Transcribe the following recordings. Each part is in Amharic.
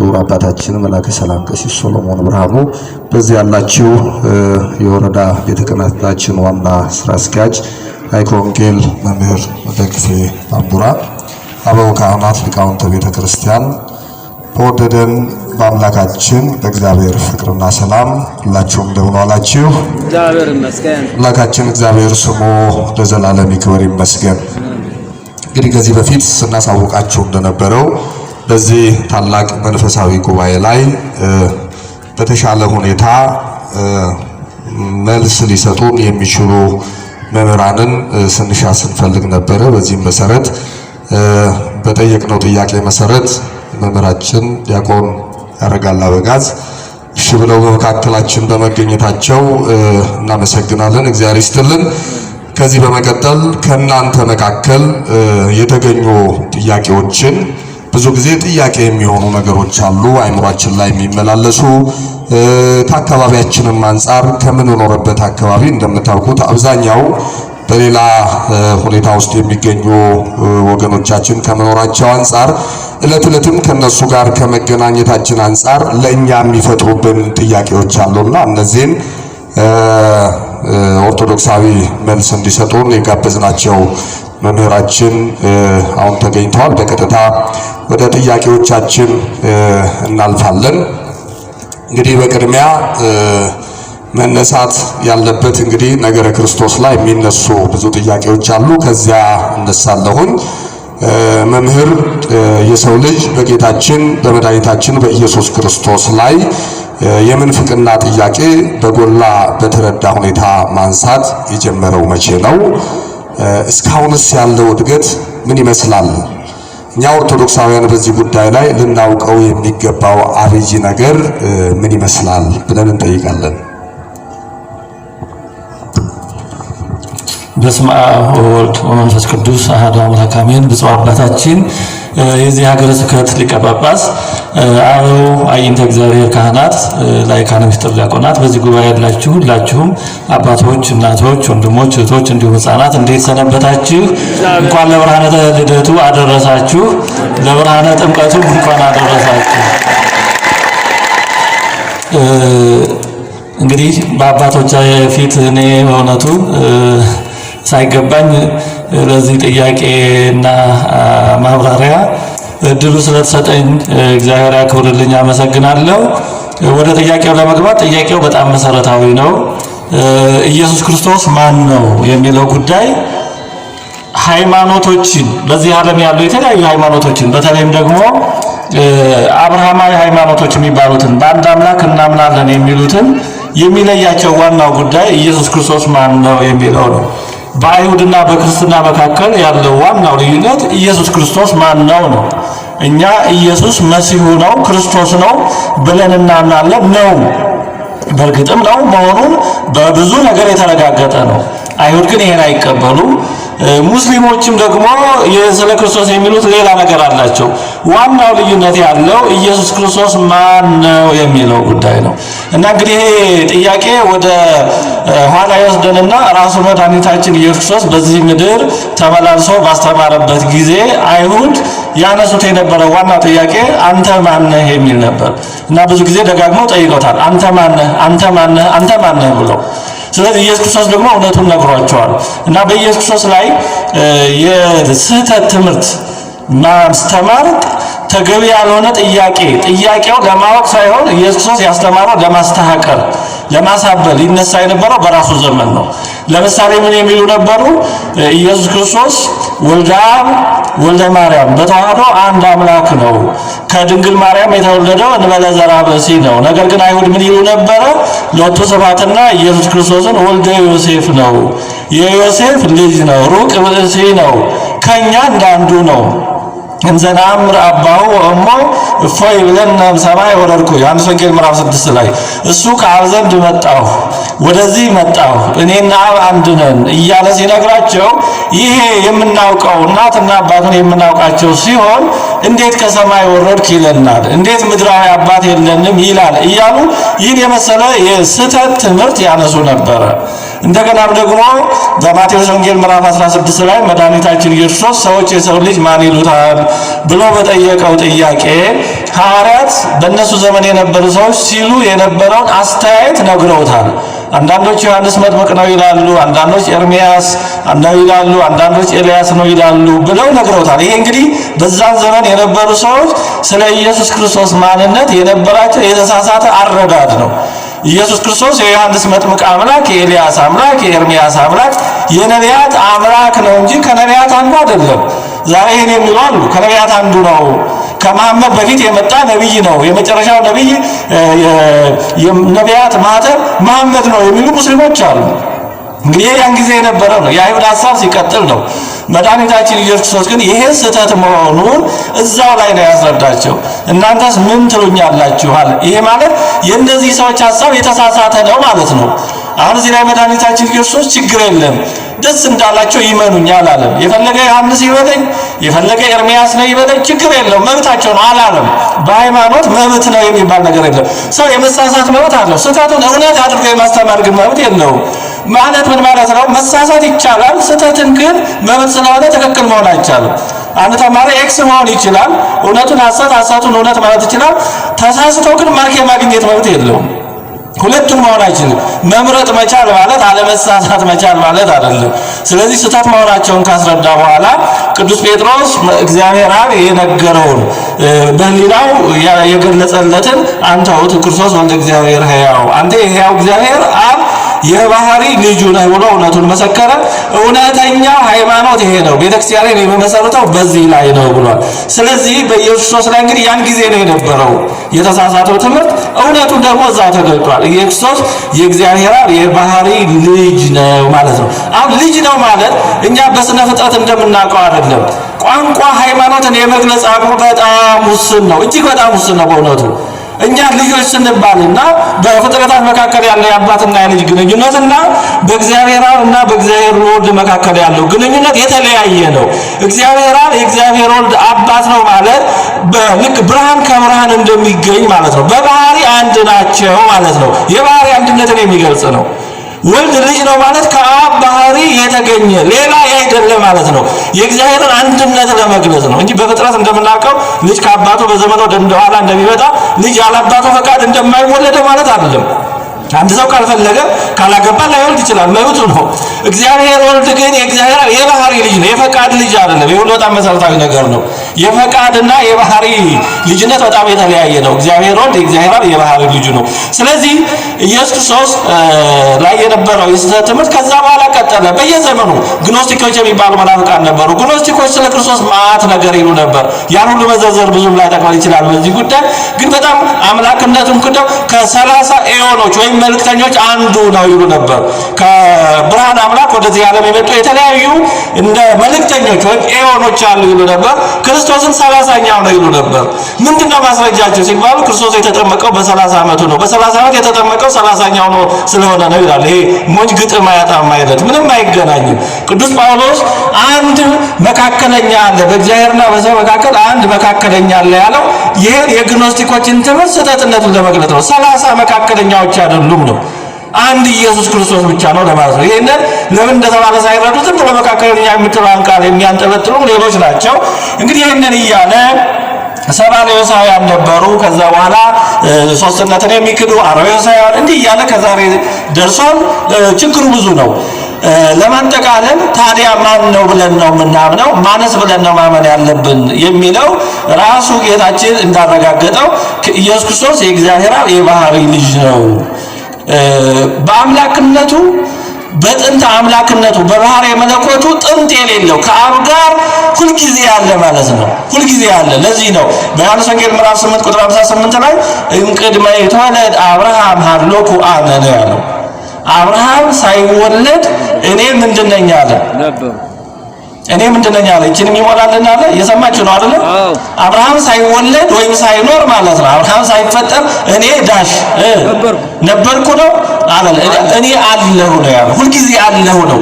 ክቡር አባታችን መላከ ሰላም ቀሲስ ሶሎሞን ብርሃኑ፣ በዚህ ያላችሁ የወረዳ ቤተ ክህነታችን ዋና ስራ አስኪያጅ ሊቀ ወንጌል መምህር ደግፌ ባምቡራ፣ አበው ካህናት፣ ሊቃውንተ ቤተ ክርስቲያን፣ በወደደን በአምላካችን በእግዚአብሔር ፍቅርና ሰላም ሁላችሁም እንደምን ዋላችሁ? እግዚአብሔር ይመስገን። አምላካችን እግዚአብሔር ስሙ ለዘላለም ይክበር ይመስገን። እንግዲህ ከዚህ በፊት ስናሳውቃችሁ እንደነበረው በዚህ ታላቅ መንፈሳዊ ጉባኤ ላይ በተሻለ ሁኔታ መልስ ሊሰጡን የሚችሉ መምህራንን ስንሻ ስንፈልግ ነበረ። በዚህም መሰረት በጠየቅነው ጥያቄ መሰረት መምህራችን ዲያቆን ያረጋል አበጋዝ እሺ ብለው በመካከላችን በመገኘታቸው እናመሰግናለን። እግዚአብሔር ይስጥልን። ከዚህ በመቀጠል ከእናንተ መካከል የተገኙ ጥያቄዎችን፣ ብዙ ጊዜ ጥያቄ የሚሆኑ ነገሮች አሉ አይምሯችን ላይ የሚመላለሱ፣ ከአካባቢያችንም አንጻር ከምንኖርበት አካባቢ እንደምታውቁት አብዛኛው በሌላ ሁኔታ ውስጥ የሚገኙ ወገኖቻችን ከመኖራቸው አንጻር፣ እለት እለትም ከነሱ ጋር ከመገናኘታችን አንጻር ለእኛ የሚፈጥሩብን ጥያቄዎች አሉና እነዚህን ኦርቶዶክሳዊ መልስ እንዲሰጡን የጋበዝናቸው መምህራችን አሁን ተገኝተዋል። በቀጥታ ወደ ጥያቄዎቻችን እናልፋለን። እንግዲህ በቅድሚያ መነሳት ያለበት እንግዲህ ነገረ ክርስቶስ ላይ የሚነሱ ብዙ ጥያቄዎች አሉ። ከዚያ እነሳለሁኝ። መምህር፣ የሰው ልጅ በጌታችን በመድኃኒታችን በኢየሱስ ክርስቶስ ላይ የምንፍቅና ጥያቄ በጎላ በተረዳ ሁኔታ ማንሳት የጀመረው መቼ ነው? እስካሁንስ ያለው እድገት ምን ይመስላል? እኛ ኦርቶዶክሳውያን በዚህ ጉዳይ ላይ ልናውቀው የሚገባው አብይ ነገር ምን ይመስላል ብለን እንጠይቃለን። በስመ አብ ወወልድ ወመንፈስ ቅዱስ አሐዱ አምላክ አሜን። ብፁዕ አባታችን የዚህ ሀገረ ስብከት ሊቀ ጳጳስ፣ አበው አይንተ እግዚአብሔር ካህናት፣ ላይካነ ምስጢር ዲያቆናት፣ በዚህ ጉባኤ ያላችሁ ሁላችሁም አባቶች፣ እናቶች፣ ወንድሞች፣ እህቶች እንዲሁም ሕፃናት እንዴት ሰነበታችሁ? እንኳን ለብርሃነ ልደቱ አደረሳችሁ። ለብርሃነ ጥምቀቱ እንኳን አደረሳችሁ። እንግዲህ በአባቶች ፊት እኔ በእውነቱ ሳይገባኝ ለዚህ ጥያቄና ማብራሪያ እድሉ ስለተሰጠኝ እግዚአብሔር ያክብርልኝ፣ አመሰግናለሁ። ወደ ጥያቄው ለመግባት፣ ጥያቄው በጣም መሰረታዊ ነው። ኢየሱስ ክርስቶስ ማን ነው የሚለው ጉዳይ ሃይማኖቶችን፣ በዚህ ዓለም ያሉ የተለያዩ ሃይማኖቶችን፣ በተለይም ደግሞ አብርሃማዊ ሃይማኖቶች የሚባሉትን፣ በአንድ አምላክ እናምናለን የሚሉትን የሚለያቸው ዋናው ጉዳይ ኢየሱስ ክርስቶስ ማን ነው የሚለው ነው። በአይሁድና በክርስትና መካከል ያለው ዋናው ልዩነት ኢየሱስ ክርስቶስ ማን ነው ነው። እኛ ኢየሱስ መሲሁ ነው፣ ክርስቶስ ነው ብለን እናምናለን። ነው፣ በእርግጥም ነው፣ መሆኑን በብዙ ነገር የተረጋገጠ ነው። አይሁድ ግን ይሄን አይቀበሉም። ሙስሊሞችም ደግሞ ስለ ክርስቶስ የሚሉት ሌላ ነገር አላቸው። ዋናው ልዩነት ያለው ኢየሱስ ክርስቶስ ማን ነው የሚለው ጉዳይ ነው። እና እንግዲህ ይሄ ጥያቄ ወደ ኋላ ይወስደንና ራሱ መድኃኒታችን ኢየሱስ ክርስቶስ በዚህ ምድር ተመላልሶ ባስተማረበት ጊዜ አይሁድ ያነሱት የነበረው ዋናው ጥያቄ አንተ ማነህ የሚል ነበር። እና ብዙ ጊዜ ደጋግመው ጠይቀውታል። አንተ ማነህ? አንተ ማነህ? አንተ ማነህ ብለው። ስለዚህ ኢየሱስ ክርስቶስ ደግሞ እውነቱን ነግሯቸዋል። እና በኢየሱስ ክርስቶስ ላይ የስህተት ትምህርት ማስተማር ተገቢ ያልሆነ ጥያቄ፣ ጥያቄው ለማወቅ ሳይሆን ኢየሱስ ክርስቶስ ያስተማረው ለማስተሐቀር፣ ለማሳበል ይነሳ የነበረው በራሱ ዘመን ነው። ለምሳሌ ምን የሚሉ ነበሩ? ኢየሱስ ክርስቶስ ወልደ አብ ወልደ ማርያም በተዋህዶ አንድ አምላክ ነው። ከድንግል ማርያም የተወለደው እንበለ ዘርአ ብእሲ ነው። ነገር ግን አይሁድ ምን ይሉ ነበረ? ሎቱ ስብሐትና ኢየሱስ ክርስቶስን ወልደ ዮሴፍ ነው፣ የዮሴፍ ልጅ ነው፣ ሩቅ ብእሲ ነው፣ ከኛ እንዳንዱ ነው። እንዘ ነአምር አባሁ ወእሞ እፎይ ብለን ሰማይ ወረድኩ፣ ዮሐንስ ወንጌል ምዕራፍ 6 ላይ እሱ ከአብ ዘንድ መጣሁ፣ ወደዚህ መጣሁ፣ እኔና አብ አንድ ነን እያለ ሲነግራቸው፣ ይሄ የምናውቀው እናትና አባቱን የምናውቃቸው ሲሆን እንዴት ከሰማይ ወረድክ ይለናል? እንዴት ምድራዊ አባት የለንም ይላል? እያሉ ይህን የመሰለ የስህተት ትምህርት ያነሱ ነበረ። እንደገናም ደግሞ በማቴዎስ ወንጌል ምዕራፍ 16 ላይ መድኃኒታችን ኢየሱስ ክርስቶስ ሰዎች የሰው ልጅ ማን ይሉታል ብሎ በጠየቀው ጥያቄ ሐዋርያት በእነሱ ዘመን የነበሩ ሰዎች ሲሉ የነበረውን አስተያየት ነግረውታል። አንዳንዶች ዮሐንስ መጥምቅ ነው ይላሉ፣ አንዳንዶች ኤርሚያስ ነው ይላሉ፣ አንዳንዶች ኤልያስ ነው ይላሉ ብለው ነግረውታል። ይሄ እንግዲህ በዛን ዘመን የነበሩ ሰዎች ስለ ኢየሱስ ክርስቶስ ማንነት የነበራቸው የተሳሳተ አረዳድ ነው። ኢየሱስ ክርስቶስ የዮሐንስ መጥምቅ አምላክ፣ የኤልያስ አምላክ፣ የኤርሚያስ አምላክ፣ የነቢያት አምላክ ነው እንጂ ከነቢያት አንዱ አይደለም። ዛሬ ይህን የሚሉ አሉ። ከነቢያት አንዱ ነው፣ ከመሐመድ በፊት የመጣ ነቢይ ነው፣ የመጨረሻው ነቢይ፣ የነቢያት ማህተም መሐመድ ነው የሚሉ ሙስሊሞች አሉ። እንግዲህ ያን ጊዜ የነበረ ነው፣ የአይሁድ ሀሳብ ሲቀጥል ነው። መድኃኒታችን ኢየሱስ ክርስቶስ ግን ይሄ ስህተት መሆኑን እዛው ላይ ነው ያስረዳቸው። እናንተስ ምን ትሉኛላችሁ አለ። ይሄ ማለት የእነዚህ ሰዎች ሀሳብ የተሳሳተ ነው ማለት ነው። አሁን እዚህ ላይ መድኃኒታችን ኢየሱስ ክርስቶስ ችግር የለም ደስ እንዳላቸው ይመኑኛል አላለም። የፈለገ ዮሐንስ ይበለኝ፣ የፈለገ ኤርሚያስ ነው ይበለኝ፣ ችግር የለውም መብታቸው ነው አላለም። በሃይማኖት መብት ነው የሚባል ነገር የለም። ሰው የመሳሳት መብት አለው። ስህተቱን እውነት አድርጎ የማስተማር ግን መብት የለውም። ማለት ምን ማለት ነው? መሳሳት ይቻላል። ስህተትን ግን መብት ስለሆነ ትክክል መሆን አይቻልም። አንድ ተማሪ X መሆን ይችላል። እውነቱን ሐሰት፣ ሐሰቱን እውነት ማለት ይችላል። ተሳስቶ ግን mark የማግኘት መብት የለውም። ሁለቱን መሆን አይችልም። መምረጥ መቻል ማለት አለመሳሳት መቻል ማለት አይደለም። ስለዚህ ስህተት መሆናቸውን ካስረዳ በኋላ ቅዱስ ጴጥሮስ እግዚአብሔር አብ የነገረውን በሕሊናው የገለጸለትን አንተ ውእቱ ክርስቶስ ወልደ እግዚአብሔር ሕያው፣ አንተ የሕያው እግዚአብሔር አብ የባህሪ ልጁ ነህ ብሎ እውነቱን መሰከረ። እውነተኛው ሃይማኖት ይሄ ነው፣ ቤተክርስቲያንን የመሰረተው በዚህ ላይ ነው ብሏል። ስለዚህ በኢየሱስ ክርስቶስ ላይ እንግዲህ ያን ጊዜ ነው የነበረው የተሳሳተው ትምህርት፣ እውነቱን ደግሞ እዛው ተገልጧል። ኢየሱስ ክርስቶስ የእግዚአብሔር አብ የባህሪ ልጅ ነው ማለት ነው። አሁን ልጅ ነው ማለት እኛ በስነ ፍጥረት እንደምናውቀው አይደለም። ቋንቋ ሃይማኖትን የመግለጽ አቅሙ በጣም ውስን ነው፣ እጅግ በጣም ውስን ነው በእውነቱ። እኛ ልጆች ስንባልና በፍጥረታት መካከል ያለው የአባትና የልጅ ግንኙነትና በእግዚአብሔር አብ እና በእግዚአብሔር ወልድ መካከል ያለው ግንኙነት የተለያየ ነው። እግዚአብሔር አብ የእግዚአብሔር ወልድ አባት ነው ማለት ልክ ብርሃን ከብርሃን እንደሚገኝ ማለት ነው። በባህሪ አንድ ናቸው ማለት ነው። የባህሪ አንድነትን የሚገልጽ ነው። ወልድ ልጅ ነው ማለት ከአብ ባህሪ የተገኘ ሌላ ያይደለ ማለት ነው። የእግዚአብሔርን አንድነት ለመግለጽ ነው እንጂ በፍጥረት እንደምናውቀው ልጅ ከአባቱ በዘመኑ ወደኋላ እንደሚመጣ ልጅ ያለአባቱ ፈቃድ እንደማይወለደ ማለት አይደለም። አንድ ሰው ካልፈለገ ካላገባ ላይወልድ ይችላል፣ መብቱ ነው። እግዚአብሔር ወልድ ግን የእግዚአብሔር የባህሪ ልጅ ነው፣ የፈቃድ ልጅ አይደለም። ይህ በጣም መሰረታዊ ነገር ነው። የፈቃድና የባህሪ ልጅነት በጣም የተለያየ ነው። እግዚአብሔር ወልድ የእግዚአብሔር አብ የባህሪ ልጁ ነው። ስለዚህ ኢየሱስ ክርስቶስ ላይ የነበረው የስህተት ትምህርት ከዛ በኋላ ቀጠለ። በየዘመኑ ግኖስቲኮች የሚባሉ መናፍቃን ነበሩ። ግኖስቲኮች ስለ ክርስቶስ መዓት ነገር ይሉ ነበር። ያን ሁሉ መዘርዘር ብዙም ላይጠቅመን ይችላል። በዚህ ጉዳይ ግን በጣም አምላክነቱን ክደው ከ30 ኤዮኖች ወይም መልእክተኞች አንዱ ነው ይሉ ነበር። ከብርሃን አምላክ ወደዚህ ዓለም የመጡ የተለያዩ እንደ መልእክተኞች ወይም ኤዮኖች አሉ ይሉ ነበር። ክርስቶስን 30ኛው ነው ይሉ ነበር። ምንድነው ማስረጃቸው ሲባሉ ክርስቶስ የተጠመቀው በ30 ዓመቱ ነው። በ30 ዓመት የተጠመቀው 30ኛው ነው ስለሆነ ነው ይላል። ይሄ ሞኝ ግጥም አያጣም አይነት ምንም አይገናኝም። ቅዱስ ጳውሎስ አንድ መካከለኛ አለ፣ በእግዚአብሔርና በሰው መካከል አንድ መካከለኛ አለ ያለው ይሄን የግኖስቲኮችን ትምህርት ስህተትነቱን ለመግለጽ ነው። 30 መካከለኛዎች አይደሉም ነው፣ አንድ ኢየሱስ ክርስቶስ ብቻ ነው ለማለት ነው። ይሄንን ለምን እንደተባለ ሳይረዱ ዝም ብሎ መካከለኛ የምትለዋን ቃል የሚያንጠለጥሉ ሌሎች ናቸው። እንግዲህ ይህንን እያለ ሰባልዮሳውያን ነበሩ። ከዛ በኋላ ሶስትነትን የሚክዱ አርዮሳውያን እንዲህ እያለ ከዛሬ ደርሷል። ችግሩ ብዙ ነው። ለማጠቃለል ታዲያ ማን ነው ብለን ነው የምናምነው? ማነስ ብለን ነው ማመን ያለብን የሚለው ራሱ ጌታችን እንዳረጋገጠው ኢየሱስ ክርስቶስ የእግዚአብሔር አብ የባህሪ ልጅ ነው። በአምላክነቱ በጥንት አምላክነቱ በባህሪ መለኮቱ ጥንት የሌለው ከአብ ጋር ሁልጊዜ ያለ ማለት ነው። ሁልጊዜ ያለ። ለዚህ ነው በዮሐንስ ወንጌል ምዕራፍ 8 ቁጥር 58 ላይ እምቅድመ ይትወለድ አብርሃም ሀሎኩ አነ ነው ያለው። አብርሃም ሳይወለድ እኔ ምንድን ነኝ አለ። እኔ ምንድን ነኝ አለ። እቺንም ይሞላልና አለ። እየሰማችሁ ነው አይደለ? አብርሃም ሳይወለድ ወይም ሳይኖር ማለት ነው። አብርሃም ሳይፈጠር እኔ dash ነበርኩ ነው አለ። እኔ አለሁ ነው ያለው። ሁልጊዜ አለሁ ነው።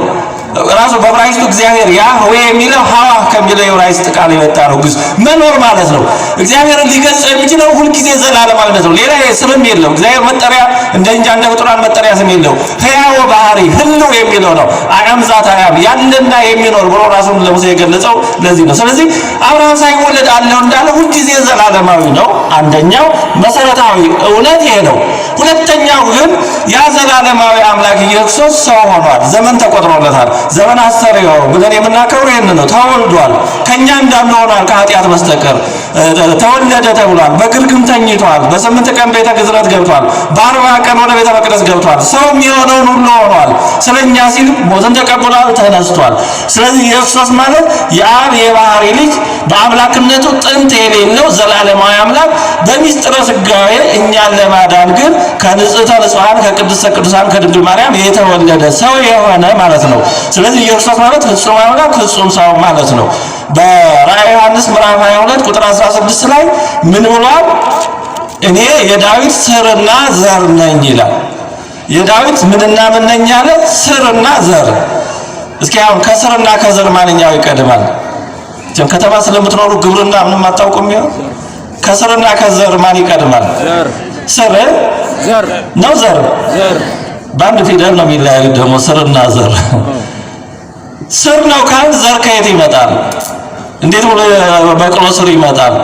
ራሱ በዕብራይስጡ እግዚአብሔር ያህዌ የሚለው ሐዋ ከሚለው የዕብራይስጥ ቃል የመጣ ነው። ግዕዝ መኖር ማለት ነው። እግዚአብሔርን ሊገልጽ የሚችለው ሁልጊዜ ዘላለማዊነት ነው። ሌላ ስምም የለው። እግዚአብሔር መጠሪያ እንደ እንጃ እንደ ፍጡራን መጠሪያ ስም የለው። ሕያው ባህሪ ህልው የሚለው ነው። I am that I am ያለና የሚኖር ብሎ ራሱን ለሙሴ የገለጸው ለዚህ ነው። ስለዚህ አብርሃም ሳይወለድ አለው እንዳለ ሁልጊዜ ዘላለማዊ ነው። አንደኛው መሰረታዊ እውነት ይሄ ነው። ሁለተኛው ግን ያ ዘላለማዊ አምላክ ኢየሱስ ክርስቶስ ሰው ሆኗል። ዘመን ተቆጥሮለታል። ዘመን አስተርእዮ ብለን የምናከብረው ይህን ነው። ተወልዷል። ከኛ እንዳንዱ ሆኗል ከኃጢአት በስተቀር ተወለደ ተብሏል። በግርግም ተኝቷል። በ8 ቀን ቤተ ግዝረት ገብቷል። በ40 ቀን ወደ ቤተ መቅደስ ገብቷል። ሰው የሚሆነውን ሁሉ ሆኗል። ስለኛ ሲል ሞትን ተቀብሏል፣ ተነስቷል። ስለዚህ ኢየሱስ ክርስቶስ ማለት የአብ የባህሪ ልጅ በአምላክነቱ ጥንት የሌለው ዘላለማዊ አምላክ በሚስጥረ ሥጋዌ እኛን ለማዳን ግን ከንጽሕተ ንጹሐን ከቅድስተ ቅዱሳን ከድንግል ማርያም የተወለደ ሰው የሆነ ማለት ነው። ስለዚህ ኢየሱስ ክርስቶስ ማለት ፍጹም አምላክ ፍጹም ሰው ማለት ነው። በራእየ ዮሐንስ ምዕራፍ 22 ቁጥር 16 ላይ ምን ብሏል? እኔ የዳዊት ስርና ዘር ነኝ ይላል። የዳዊት ምንና ምን ነኝ አለ? ስርና ዘር። እስኪ አሁን ከስርና ከዘር ማንኛው ይቀድማል? ከተማ ስለምትኖሩ ግብርና ምንም አታውቁም ይሆን? ከስርና ከዘር ማን ይቀድማል? ስር ዘር ነው። ዘር ዘር በአንድ ፊደል ነው የሚለያዩት ደግሞ ስርና ዘር። ስር ነው ካል ዘር ከየት ይመጣል? እንዴት ብሎ በቅሎ ስር ይመጣል?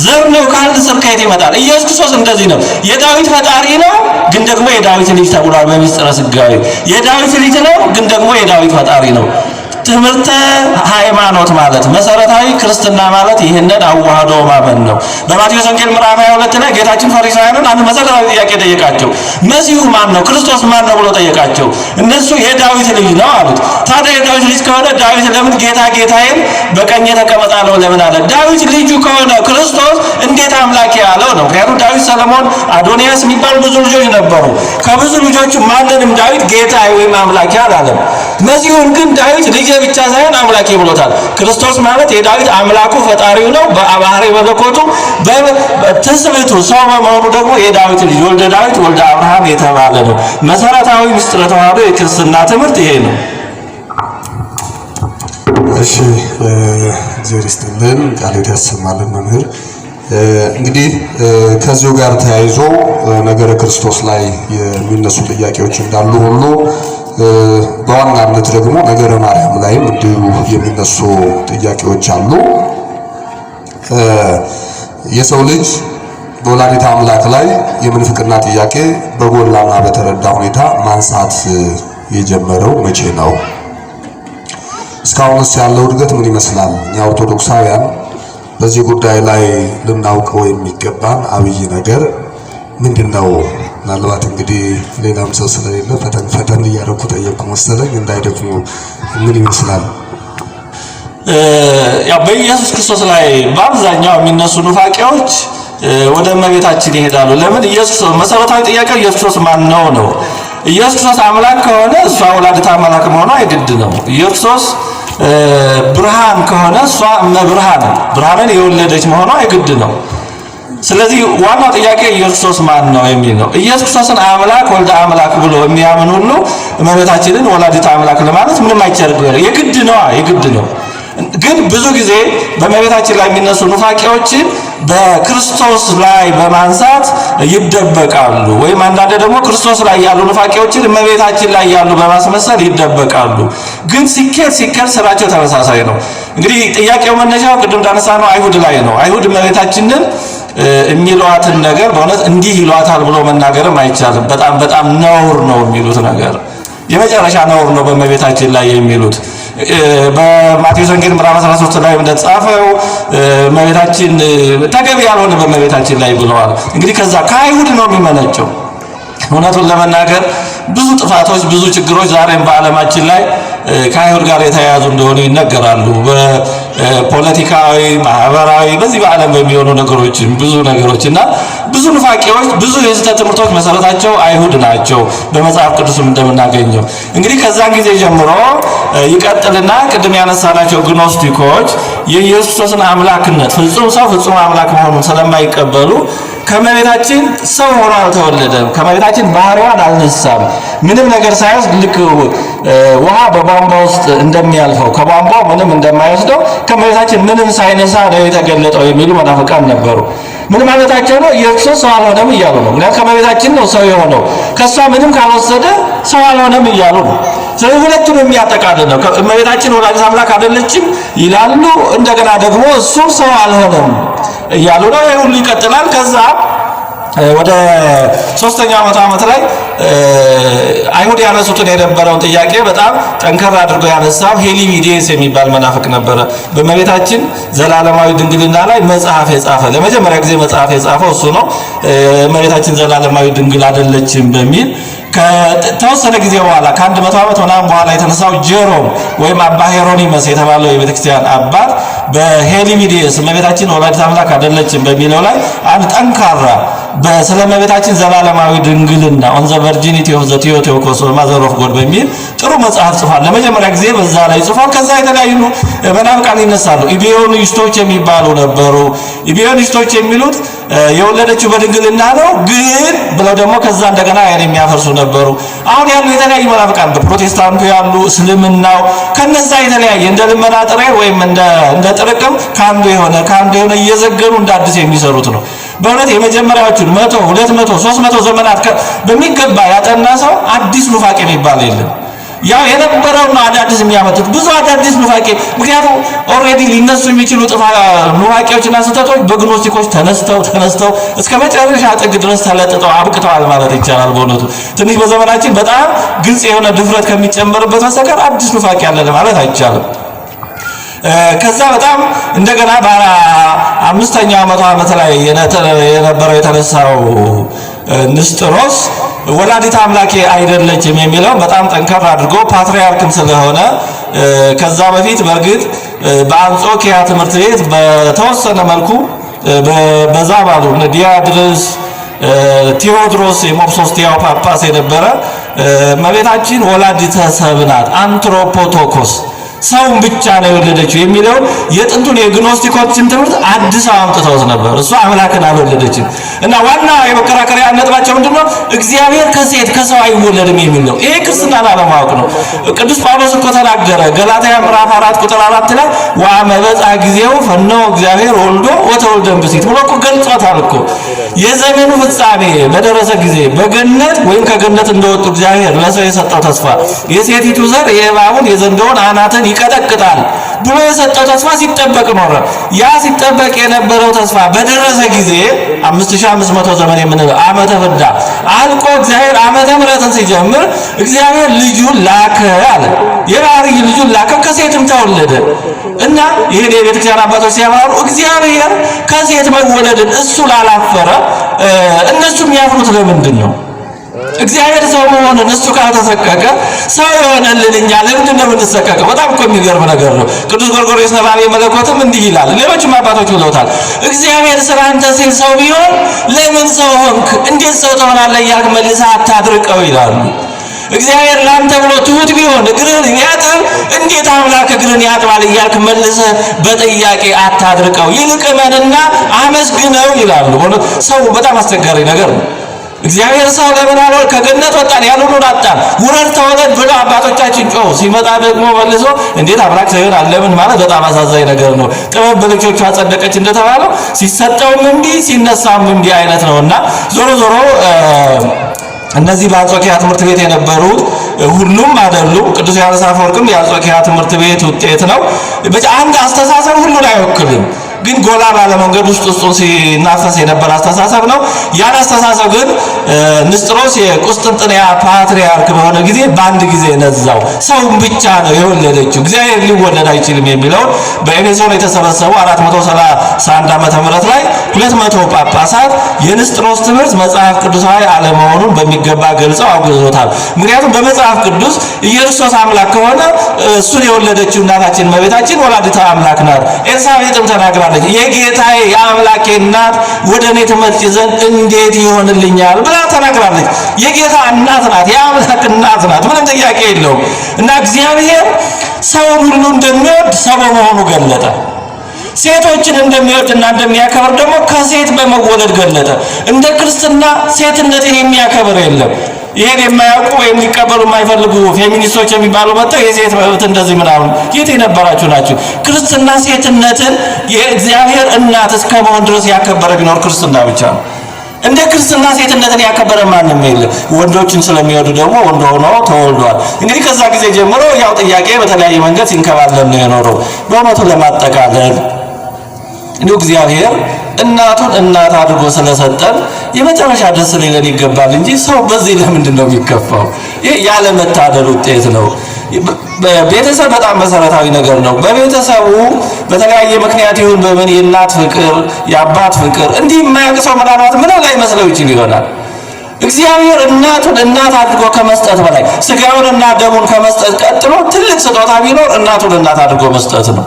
ዘር ነው ካል ስር ከየት ይመጣል? ኢየሱስ ክርስቶስ እንደዚህ ነው። የዳዊት ፈጣሪ ነው፣ ግን ደግሞ የዳዊት ልጅ ተብሏል በሚስጥረ ሥጋዌ። የዳዊት ልጅ ነው፣ ግን ደግሞ የዳዊት ፈጣሪ ነው። ትምህርተ ሃይማኖት ማለት መሰረታዊ ክርስትና ማለት ይህንን አዋህዶ ማመን ነው። በማቴዎስ ወንጌል ምዕራፍ 22 ላይ ጌታችን ፈሪሳውያንን አንድ መሰረታዊ ጥያቄ ጠየቃቸው። መሲሁ ማን ነው? ክርስቶስ ማን ነው ብሎ ጠየቃቸው። እነሱ የዳዊት ልጅ ነው አሉት። ታዲያ የዳዊት ልጅ ከሆነ ዳዊት ለምን ጌታ ጌታዬን በቀኜ ተቀመጥ አለው ለምን አለ? ዳዊት ልጁ ከሆነ ክርስቶስ እንዴት አምላክ ያለው ነው? ምክንያቱም ዳዊት፣ ሰለሞን፣ አዶንያስ የሚባሉ ብዙ ልጆች ነበሩ። ከብዙ ልጆቹ ማንንም ዳዊት ጌታ ወይም አምላኬ አላለም። መሲሁን ግን ዳዊት ልጄ ብቻ ሳይሆን አምላኬ ብሎታል። ክርስቶስ ማለት የዳዊት አምላኩ ፈጣሪው ነው። በባህሪ መለኮቱ በትስብእቱ ሰው በመሆኑ ደግሞ የዳዊት ልጅ ወልደ ዳዊት ወልደ አብርሃም የተባለ ነው። መሰረታዊ ምስጢረ ተዋህዶ የክርስትና ትምህርት ይሄ ነው። እሺ፣ እግዚአብሔር ይስጥልን፣ ቃለ ያሰማልን መምህር። እንግዲህ ከዚሁ ጋር ተያይዞ ነገረ ክርስቶስ ላይ የሚነሱ ጥያቄዎች እንዳሉ ሁሉ በዋናነት ደግሞ ነገረ ማርያም ላይም እንዲሁ የሚነሱ ጥያቄዎች አሉ። የሰው ልጅ በወላዲተ አምላክ ላይ የምንፍቅና ጥያቄ በጎላና በተረዳ ሁኔታ ማንሳት የጀመረው መቼ ነው? እስካሁንስ ያለው እድገት ምን ይመስላል? እኛ ኦርቶዶክሳውያን በዚህ ጉዳይ ላይ ልናውቀው የሚገባን አብይ ነገር ምንድን ነው? ምናልባት እንግዲህ ሌላም ሰው ስለሌለ ፈተን ፈተን እያደረኩ ጠየቅኩ መሰለኝ እንዳይደክሙ። ምን ይመስላል? ያው በኢየሱስ ክርስቶስ ላይ በአብዛኛው የሚነሱ ኑፋቄዎች ወደ እመቤታችን ይሄዳሉ። ለምን? ኢየሱስ መሰረታዊ ጥያቄው ኢየሱስ ክርስቶስ ማን ነው ነው። ኢየሱስ ክርስቶስ አምላክ ከሆነ እሷ ወላዲተ አምላክ መሆኗ የግድ ነው። ኢየሱስ ክርስቶስ ብርሃን ከሆነ እሷ እመብርሃን ብርሃንን የወለደች መሆኗ የግድ ነው። ስለዚህ ዋናው ጥያቄ ኢየሱስ ክርስቶስ ማን ነው የሚል ነው። ኢየሱስ ክርስቶስን አምላክ ወልደ አምላክ ብሎ የሚያምን ሁሉ እመቤታችንን ወላዲተ አምላክ ለማለት ምንም አይቸግረው፣ የግድ ነው፣ የግድ ነው። ግን ብዙ ጊዜ በእመቤታችን ላይ የሚነሱ ኑፋቄዎችን በክርስቶስ ላይ በማንሳት ይደበቃሉ። ወይም አንዳንድ ደግሞ ክርስቶስ ላይ ያሉ ኑፋቄዎችን እመቤታችን ላይ ያሉ በማስመሰል ይደበቃሉ። ግን ሲኬድ ሲኬድ ስራቸው ተመሳሳይ ነው። እንግዲህ ጥያቄው መነሻው ቅድም እንዳነሳነው አይሁድ ላይ ነው። አይሁድ እመቤታችንን የሚሏትን ነገር በእውነት እንዲህ ይሏታል ብሎ መናገርም አይቻልም። በጣም በጣም ነውር ነው የሚሉት ነገር የመጨረሻ ነውር ነው በእመቤታችን ላይ የሚሉት። በማቴዎስ ወንጌል ምዕራፍ 13 ላይ እንደተጻፈው እመቤታችን ተገቢ ያልሆነ በእመቤታችን ላይ ብለዋል። እንግዲህ ከዛ ከአይሁድ ነው የሚመነጨው። እውነቱን ለመናገር ብዙ ጥፋቶች፣ ብዙ ችግሮች ዛሬም በዓለማችን ላይ ከአይሁድ ጋር የተያያዙ እንደሆኑ ይነገራሉ። በፖለቲካዊ፣ ማህበራዊ፣ በዚህ በዓለም በሚሆኑ ነገሮች ብዙ ነገሮች እና ብዙ ኑፋቄዎች፣ ብዙ የስህተት ትምህርቶች መሰረታቸው አይሁድ ናቸው በመጽሐፍ ቅዱስም እንደምናገኘው። እንግዲህ ከዛን ጊዜ ጀምሮ ይቀጥልና ቅድም ያነሳናቸው ግኖስቲኮች የኢየሱስ ክርስቶስን አምላክነት ፍጹም ሰው ፍጹም አምላክ መሆኑን ስለማይቀበሉ ከእመቤታችን ሰው ሆኖ አልተወለደም፣ ከእመቤታችን ባህሪዋን አልነሳም። ምንም ነገር ሳይወስድ ልክ ውሃ በቧንቧ ውስጥ እንደሚያልፈው ከቧንቧ ምንም እንደማይወስደው ከእመቤታችን ምንም ሳይነሳ ነው የተገለጠው የሚሉ መናፍቃን ነበሩ። ምን ማለታቸው ነው? ኢየሱስ ሰው አልሆነም እያሉ ነው። ምክንያቱም ከእመቤታችን ነው ሰው የሆነው፣ ከእሷ ምንም ካልወሰደ ሰው አልሆነም እያሉ ነው። ስለዚህ ሁለቱን የሚያጠቃልል ነው። እመቤታችን ወላዲተ አምላክ አይደለችም ይላሉ፣ እንደገና ደግሞ እሱ ሰው አልሆነም እያሉ ነው። ይህ ሁሉ ይቀጥላል። ከዛ ወደ ሶስተኛው መቶ ዓመት ላይ አይሁድ ያነሱትን የነበረውን ጥያቄ በጣም ጠንከር አድርጎ ያነሳው ሄሊቪዴስ የሚባል መናፍቅ ነበረ። በእመቤታችን ዘላለማዊ ድንግልና ላይ መጽሐፍ የጻፈ፣ ለመጀመሪያ ጊዜ መጽሐፍ የጻፈው እሱ ነው። እመቤታችን ዘላለማዊ ድንግል አይደለችም በሚል ከተወሰነ ጊዜ በኋላ፣ ከ100 ዓመት ምናምን በኋላ የተነሳው ጄሮም ወይም አባ ሄሮኒመስ የተባለው የቤተክርስቲያን አባት በሄሊቪዴስ እመቤታችን ወላዲተ አምላክ አይደለችም በሚለው ላይ አንድ ጠንካራ ስለ እመቤታችን ዘላለማዊ ድንግልና "On the Virginity of the Theotokos, Mother of God" በሚል ጥሩ መጽሐፍ ጽፏል። ለመጀመሪያ ጊዜ በዛ ላይ ጽፏል። ከዛ የተለያዩ መናፍቃን ይነሳሉ። ኢቢዮኒስቶች የሚባሉ ነበሩ። ኢቢዮኒስቶች የሚሉት የወለደችው በድንግልና ነው ግን ብለው ደግሞ ከዛ እንደገና ያን የሚያፈርሱ ነበሩ። አሁን ያሉ የተለያዩ መናፍቃን በፕሮቴስታንቱ ያሉ፣ እስልምናው ከነዛ የተለያየ እንደ ልመና ጥሬ ወይም እንደ ጥርቅም ከአንዱ የሆነ እየዘገኑ እንደ አዲስ የሚሰሩት ነው። በእውነት የመጀመሪያዎቹን 100፣ 200፣ 300 ዘመናት በሚገባ ያጠና ሰው አዲስ ኑፋቄ የሚባል የለም። ያው የነበረው ነው አዳዲስ የሚያመጡት፣ ብዙ አዳዲስ ኑፋቄ። ምክንያቱም already ሊነሱ የሚችሉ ጥፋ ኑፋቄዎችና ስህተቶች በግኖስቲኮች ተነስተው ተነስተው እስከ መጨረሻ ጥግ ድረስ ተለጥጠው አብቅተዋል ማለት ይቻላል። በእውነቱ ትንሽ በዘመናችን በጣም ግልጽ የሆነ ድፍረት ከሚጨመርበት በስተቀር አዲስ ኑፋቄ አለ ማለት አይቻልም። ከዛ በጣም እንደገና በአምስተኛው መቶ ዓመት ላይ የነበረው የተነሳው ንስጥሮስ ወላዲተ አምላክ አይደለችም የሚለው በጣም ጠንከር አድርጎ፣ ፓትርያርክም ስለሆነ፣ ከዛ በፊት በእርግጥ በአንጾኪያ ትምህርት ቤት በተወሰነ መልኩ በዛ ባሉ እነ ዲያድርስ፣ ቴዎድሮስ የሞፕሶስቲያው ጳጳስ የነበረ እመቤታችን ወላዲተ ሰብእ ናት፣ አንትሮፖቶኮስ፣ ሰውን ብቻ ነው የወለደችው የሚለውን የጥንቱን የግኖስቲኮችን ትምህርት አዲስ አምጥተውት ነበር። እሷ አምላክን አልወለደችም። እና ዋና የመከራከሪያ ነጥባቸው ምንድነው? እግዚአብሔር ከሴት ከሰው አይወለድም የሚል ነው። ይሄ ክርስትናን አለማወቅ ነው። ቅዱስ ጳውሎስ እኮ ተናገረ። ገላትያ ምዕራፍ 4 ቁጥር 4 ላይ "ወአመ በጽሐ ጊዜሁ ፈነወ እግዚአብሔር ወልዶ ወተወልደ እምብእሲት" ብሎ እኮ ገልጾታል እኮ። የዘመኑ ፍጻሜ በደረሰ ጊዜ በገነት ወይም ከገነት እንደወጡ እግዚአብሔር ለሰው የሰጠው ተስፋ፣ የሴቲቱ ዘር የእባቡን የዘንዶውን አናትን ይቀጠቅጣል ብሎ የሰጠው ተስፋ ሲጠበቅ ኖረ። ያ ሲጠበቅ የነበረው ተስፋ በደረሰ ጊዜ 5500 ዘመን የምንለው ዓመተ ፍዳ አልቆ እግዚአብሔር ዓመተ ምሕረትን ሲጀምር እግዚአብሔር ልጁን ላከ አለ። የባህርይ ልጁን ላከ፣ ከሴትም ተወለደ። እና ይህን የቤተክርስቲያን አባቶች ሲያብራሩ እግዚአብሔር ከሴት መወለድን እሱ ላላፈረ እነሱ የሚያፍሩት ለምንድን ነው? እግዚአብሔር ሰው መሆንን እሱ ካልተሰቀቀ ሰው የሆነልን እኛ ለምንድን ነው የምንሰቀቀው? በጣም እኮ የሚገርም ነገር ነው። ቅዱስ ጎርጎርዮስ ነባቤ መለኮትም እንዲህ ይላል፣ ሌሎችም አባቶች ብለውታል። እግዚአብሔር ስለ አንተ ሲል ሰው ቢሆን ለምን ሰው ሆንክ? እንዴት ሰው ትሆናለህ እያልክ መልሰህ አታድርቀው ይላሉ። እግዚአብሔር ለአንተ ብሎ ትሁት ቢሆን፣ እግርህን ቢያጥብ፣ እንዴት አምላክ እግርን ያጥባል እያልክ መልሰህ በጥያቄ አታድርቀው፣ ይልቅ እመንና አመስግነው ይላሉ። ሰው በጣም አስቸጋሪ ነገር ነው። እግዚአብሔር ሰው ለምን አልሆነ? ከገነት ወጣን፣ ያን ሁሉ አጣን፣ ውረድ ተወለድ ብለው አባቶቻችን ጮሁ። ሲመጣ ደግሞ መልሶ እንዴት አምላክ ሰው ይሆናል ለምን ማለት በጣም አሳዛኝ ነገር ነው። ጥበብ በልጆቿ ጸደቀች እንደተባለው ሲሰጠውም እምቢ ሲነሳም እምቢ አይነት ነው። እና ዞሮ ዞሮ እነዚህ በአንጾኪያ ትምህርት ቤት የነበሩት ሁሉም አይደሉም። ቅዱስ ዮሐንስ አፈወርቅም የአንጾኪያ ትምህርት ቤት ውጤት ነው። አንድ አስተሳሰብ ሁሉን አይወክልም፣ ግን ጎላ ባለ መንገድ ውስጥ ውስጡን ሲናፈስ የነበረ አስተሳሰብ ነው። ያን አስተሳሰብ ግን ንስጥሮስ የቁስጥንጥንያ ፓትርያርክ በሆነ ጊዜ በአንድ ጊዜ ነዛው። ሰውን ብቻ ነው የወለደችው፣ እግዚአብሔር ሊወለድ አይችልም የሚለውን በኤፌሶን የተሰበሰቡ 431 ዓመተ ምህረት ላይ 200 ጳጳሳት የንስጥሮስ ትምህርት መጽሐፍ ቅዱሳዊ አለመሆኑን በሚገባ ገልጸው አውግዞታል። ምክንያቱም በመጽሐፍ ቅዱስ ኢየሱስ አምላክ ከሆነ እሱን የወለደችው እናታችን እመቤታችን ወላዲተ አምላክ ናት። ኤልሳቤጥም ተናግራለች። የጌታዬ የአምላኬ እናት ወደ እኔ ትመጪ ዘንድ እንዴት ይሆንልኛል ብላ ተናግራለች። የጌታ እናት ናት፣ የአምላክ እናት ናት። ምንም ጥያቄ የለውም። እና እግዚአብሔር ሰውን ሁሉ እንደሚወድ ሰው በመሆኑ ገለጠ። ሴቶችን እንደሚወድና እንደሚያከብር ደግሞ ከሴት በመወለድ ገለጠ። እንደ ክርስትና ሴትነትን የሚያከብር የለም። ይሄን የማያውቁ ወይም ሊቀበሉ የማይፈልጉ ፌሚኒስቶች የሚባሉ መጥተው የሴት መብት እንደዚህ ምናምን የት የነበራችሁ ናችሁ? ክርስትና ሴትነትን የእግዚአብሔር እናት እስከ መሆን ድረስ ያከበረ ቢኖር ክርስትና ብቻ ነው። እንደ ክርስትና ሴትነትን ያከበረ ማንም የለም። ወንዶችን ስለሚወዱ ደግሞ ወንድ ሆኖ ተወልዷል። እንግዲህ ከዛ ጊዜ ጀምሮ ያው ጥያቄ በተለያየ መንገድ ሲንከባለል ነው የኖረው። በእውነቱ ለማጠቃለል እንዲሁ እግዚአብሔር እናቱን እናት አድርጎ ስለሰጠን የመጨረሻ ደስ ሊለን ይገባል እንጂ ሰው በዚህ ለምንድን ነው የሚከፋው? ይህ ያለመታደል ውጤት ነው። ቤተሰብ በጣም መሰረታዊ ነገር ነው። በቤተሰቡ በተለያየ ምክንያት ይሁን በምን የእናት ፍቅር የአባት ፍቅር እንዲህ የማያውቅ ሰው ምናልባት ምንም ላይመስለው ይችል ይሆናል። እግዚአብሔር እናቱን እናት አድርጎ ከመስጠት በላይ ስጋውንና ደሙን ከመስጠት ቀጥሎ ትልቅ ስጦታ ቢኖር እናቱን እናት አድርጎ መስጠት ነው።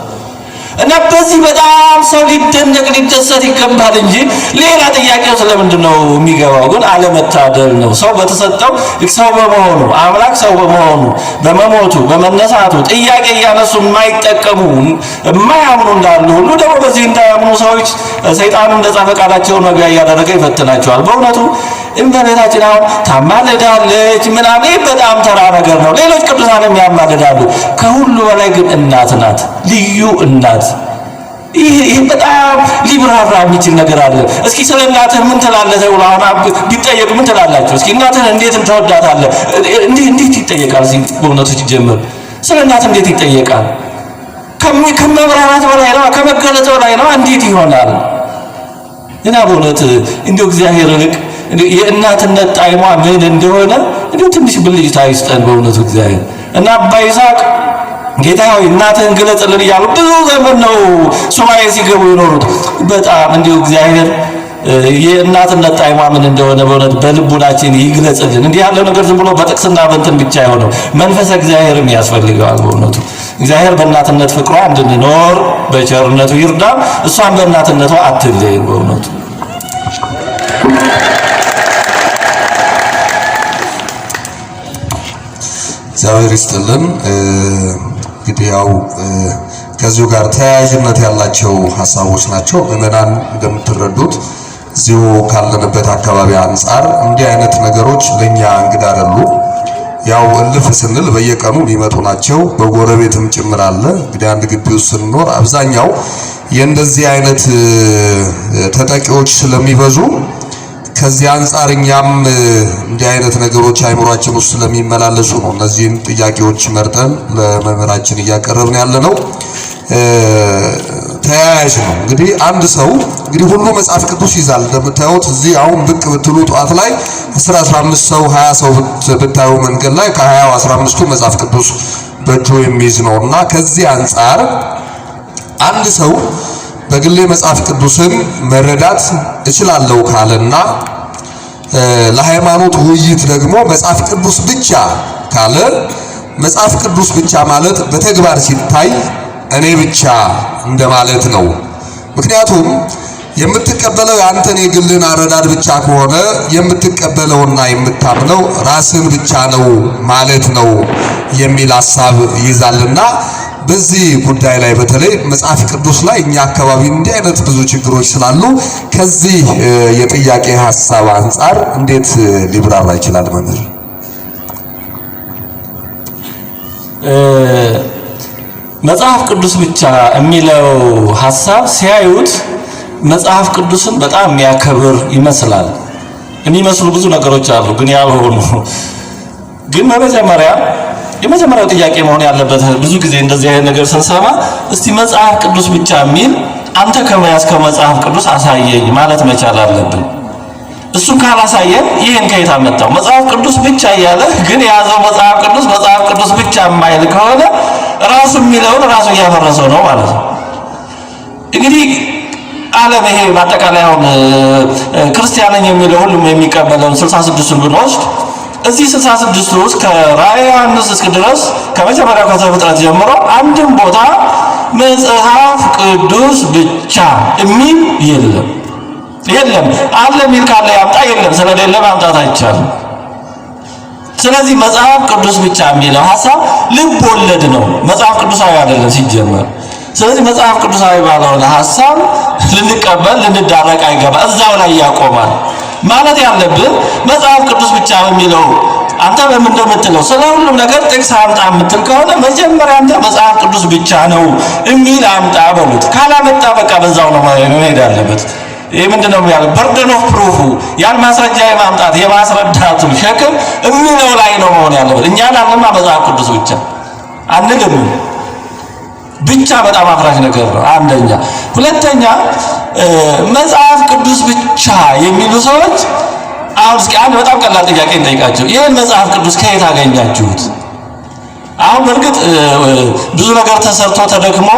እና በዚህ በጣም ሰው ሊደነቅ ሊደሰት ይገባል እንጂ ሌላ ጥያቄው ስለምንድን ነው የሚገባው? ግን አለመታደል ነው። ሰው በተሰጠው ሰው በመሆኑ አምላክ ሰው በመሆኑ በመሞቱ በመነሳቱ ጥያቄ እያነሱ የማይጠቀሙ የማያምኑ እንዳሉ ሁሉ ደግሞ በዚህ እንዳያምኑ ሰዎች ሰይጣኑ ነጻ ፈቃዳቸውን መግቢያ እያደረገ ይፈትናቸዋል። በእውነቱ እመቤታችን አሁን ታማልዳለች ምናምን፣ ይህ በጣም ተራ ነገር ነው። ሌሎች ቅዱሳንም ያማልዳሉ። ከሁሉ በላይ ግን እናት ናት፣ ልዩ እናት። ይህ በጣም ሊብራራ የሚችል ነገር አለ። እስኪ ስለ እናትህ ምን ትላለህ ተብሎ አሁን ቢጠየቁ ምን ትላላችሁ? እስኪ እናትህን እንዴት ትወዳታለህ? እንዴት ይጠየቃል? እዚህ በእውነቱ ሲጀምር ስለ እናት እንዴት ይጠየቃል? ከመብራራት በላይ ነው፣ ከመገለጽ በላይ ነው። እንዴት ይሆናል? እና በእውነት እንዲሁ እግዚአብሔር ልቅ የእናትነት ጣዕሟ ምን እንደሆነ እንዲሁ ትንሽ ብልጭታ ይስጠን በእውነቱ እግዚአብሔር። እና አባ ይስሐቅ ጌታ ሆይ እናትህን ግለጽልን እያሉ ብዙ ዘመን ነው ሱባኤ ሲገቡ የኖሩት። በጣም እንዲሁ እግዚአብሔር የእናትነት ጣዕሟ ምን እንደሆነ በእውነት በልቡናችን ይግለጽልን። እንዲህ ያለው ነገር ዝም ብሎ በጥቅስና በእንትን ብቻ አይሆንም፣ መንፈሰ እግዚአብሔርም ያስፈልገዋል። በእውነቱ እግዚአብሔር በእናትነት ፍቅሯ እንድንኖር በቸርነቱ ይርዳ። እሷን በእናትነቷ አትለይን። በእውነቱ እግዚአብሔር ይስጥልን። እንግዲህ ያው ከዚሁ ጋር ተያያዥነት ያላቸው ሀሳቦች ናቸው። ምዕመናን እንደምትረዱት እዚሁ ካለንበት አካባቢ አንጻር እንዲህ አይነት ነገሮች ለኛ እንግዳ አይደሉ። ያው እልፍ ስንል በየቀኑ የሚመጡ ናቸው። በጎረቤትም ጭምር አለ። እንግዲህ አንድ ግቢ ውስጥ ስንኖር አብዛኛው የእንደዚህ አይነት ተጠቂዎች ስለሚበዙ ከዚህ አንጻር እኛም እንዲህ አይነት ነገሮች አይምሯችን ውስጥ ስለሚመላለሱ ነው እነዚህን ጥያቄዎች መርጠን ለመምህራችን እያቀረብን ያለ ነው። ተያያዥ ነው። እንግዲህ አንድ ሰው እንግዲህ ሁሉ መጽሐፍ ቅዱስ ይዛል። እንደምታዩት እዚህ አሁን ብቅ ብትሉ ጠዋት ላይ 10 15 ሰው 20 ሰው ብታዩ መንገድ ላይ ከ20 15ቱ መጽሐፍ ቅዱስ በእጁ የሚይዝ ነውና ከዚህ አንጻር አንድ ሰው በግሌ መጽሐፍ ቅዱስን መረዳት እችላለሁ ካለና ለሃይማኖት ውይይት ደግሞ መጽሐፍ ቅዱስ ብቻ ካለ መጽሐፍ ቅዱስ ብቻ ማለት በተግባር ሲታይ እኔ ብቻ እንደማለት ነው። ምክንያቱም የምትቀበለው የአንተን የግልን አረዳድ ብቻ ከሆነ የምትቀበለውና የምታምነው ራስን ብቻ ነው ማለት ነው የሚል ሐሳብ ይይዛልና በዚህ ጉዳይ ላይ በተለይ መጽሐፍ ቅዱስ ላይ እኛ አካባቢ እንዲህ አይነት ብዙ ችግሮች ስላሉ ከዚህ የጥያቄ ሐሳብ አንጻር እንዴት ሊብራራ ይችላል መምህር? መጽሐፍ ቅዱስ ብቻ የሚለው ሐሳብ ሲያዩት መጽሐፍ ቅዱስን በጣም የሚያከብር ይመስላል። የሚመስሉ ብዙ ነገሮች አሉ፣ ግን ያልሆኑ። ግን በመጀመሪያ የመጀመሪያው ጥያቄ መሆን ያለበት ብዙ ጊዜ እንደዚህ አይነት ነገር ስንሰማ እስቲ መጽሐፍ ቅዱስ ብቻ የሚል አንተ ከመያዝከው መጽሐፍ ቅዱስ አሳየኝ ማለት መቻል አለብን። እሱን ካላሳየን ይህን ከየት አመጣው? መጽሐፍ ቅዱስ ብቻ እያለ ግን የያዘው መጽሐፍ ቅዱስ መጽሐፍ ቅዱስ ብቻ የማይል ከሆነ ራሱ የሚለውን ራሱ እያፈረሰው ነው ማለት ነው። እንግዲህ ዓለም ይሄ በአጠቃላይ አሁን ክርስቲያን ነኝ የሚለው ሁሉም የሚቀበለውን 66ቱን ብንወስድ እዚህ 66ቱ ውስጥ ከራእየ ዮሐንስ እስከ ድረስ ከመጀመሪያው ከዘፍጥረት ጀምሮ አንድም ቦታ መጽሐፍ ቅዱስ ብቻ የሚል የለም። የለም አለ የሚል ካለ ያምጣ። የለም ስለሌለ ማምጣት አይቻልም። ስለዚህ መጽሐፍ ቅዱስ ብቻ የሚለው ሐሳብ ልብ ወለድ ነው። መጽሐፍ ቅዱሳዊ አይደለም ሲጀመር። ስለዚህ መጽሐፍ ቅዱሳዊ ባልሆነ ሀሳብ ልንቀበል ልንዳረቅ አይገባ። እዛው ላይ ያቆማል። ማለት ያለብን መጽሐፍ ቅዱስ ብቻ በሚለው አንተ በምን እንደምትለው ስለ ሁሉም ነገር ጥቅስ አምጣ የምትል ከሆነ መጀመሪያ አንተ መጽሐፍ ቅዱስ ብቻ ነው የሚል አምጣ በሉት። ካላመጣ በቃ በዛው ነው መሄድ ያለበት። ይህ ምንድን ነው ያለው? Burden of proof ኡ ያን ማስረጃ የማምጣት የማስረዳቱ ሸክም የሚለው ላይ ነው መሆን ያለበት። እኛ ላለማ መጽሐፍ ቅዱስ ብቻ አንልም። ብቻ በጣም አፍራሽ ነገር ነው። አንደኛ። ሁለተኛ መጽሐፍ ቅዱስ ብቻ የሚሉ ሰዎች አሁን እስኪ አንድ በጣም ቀላል ጥያቄ እንጠይቃቸው። ይህን መጽሐፍ ቅዱስ ከየት አገኛችሁት? አሁን በእርግጥ ብዙ ነገር ተሰርቶ ተደክሞ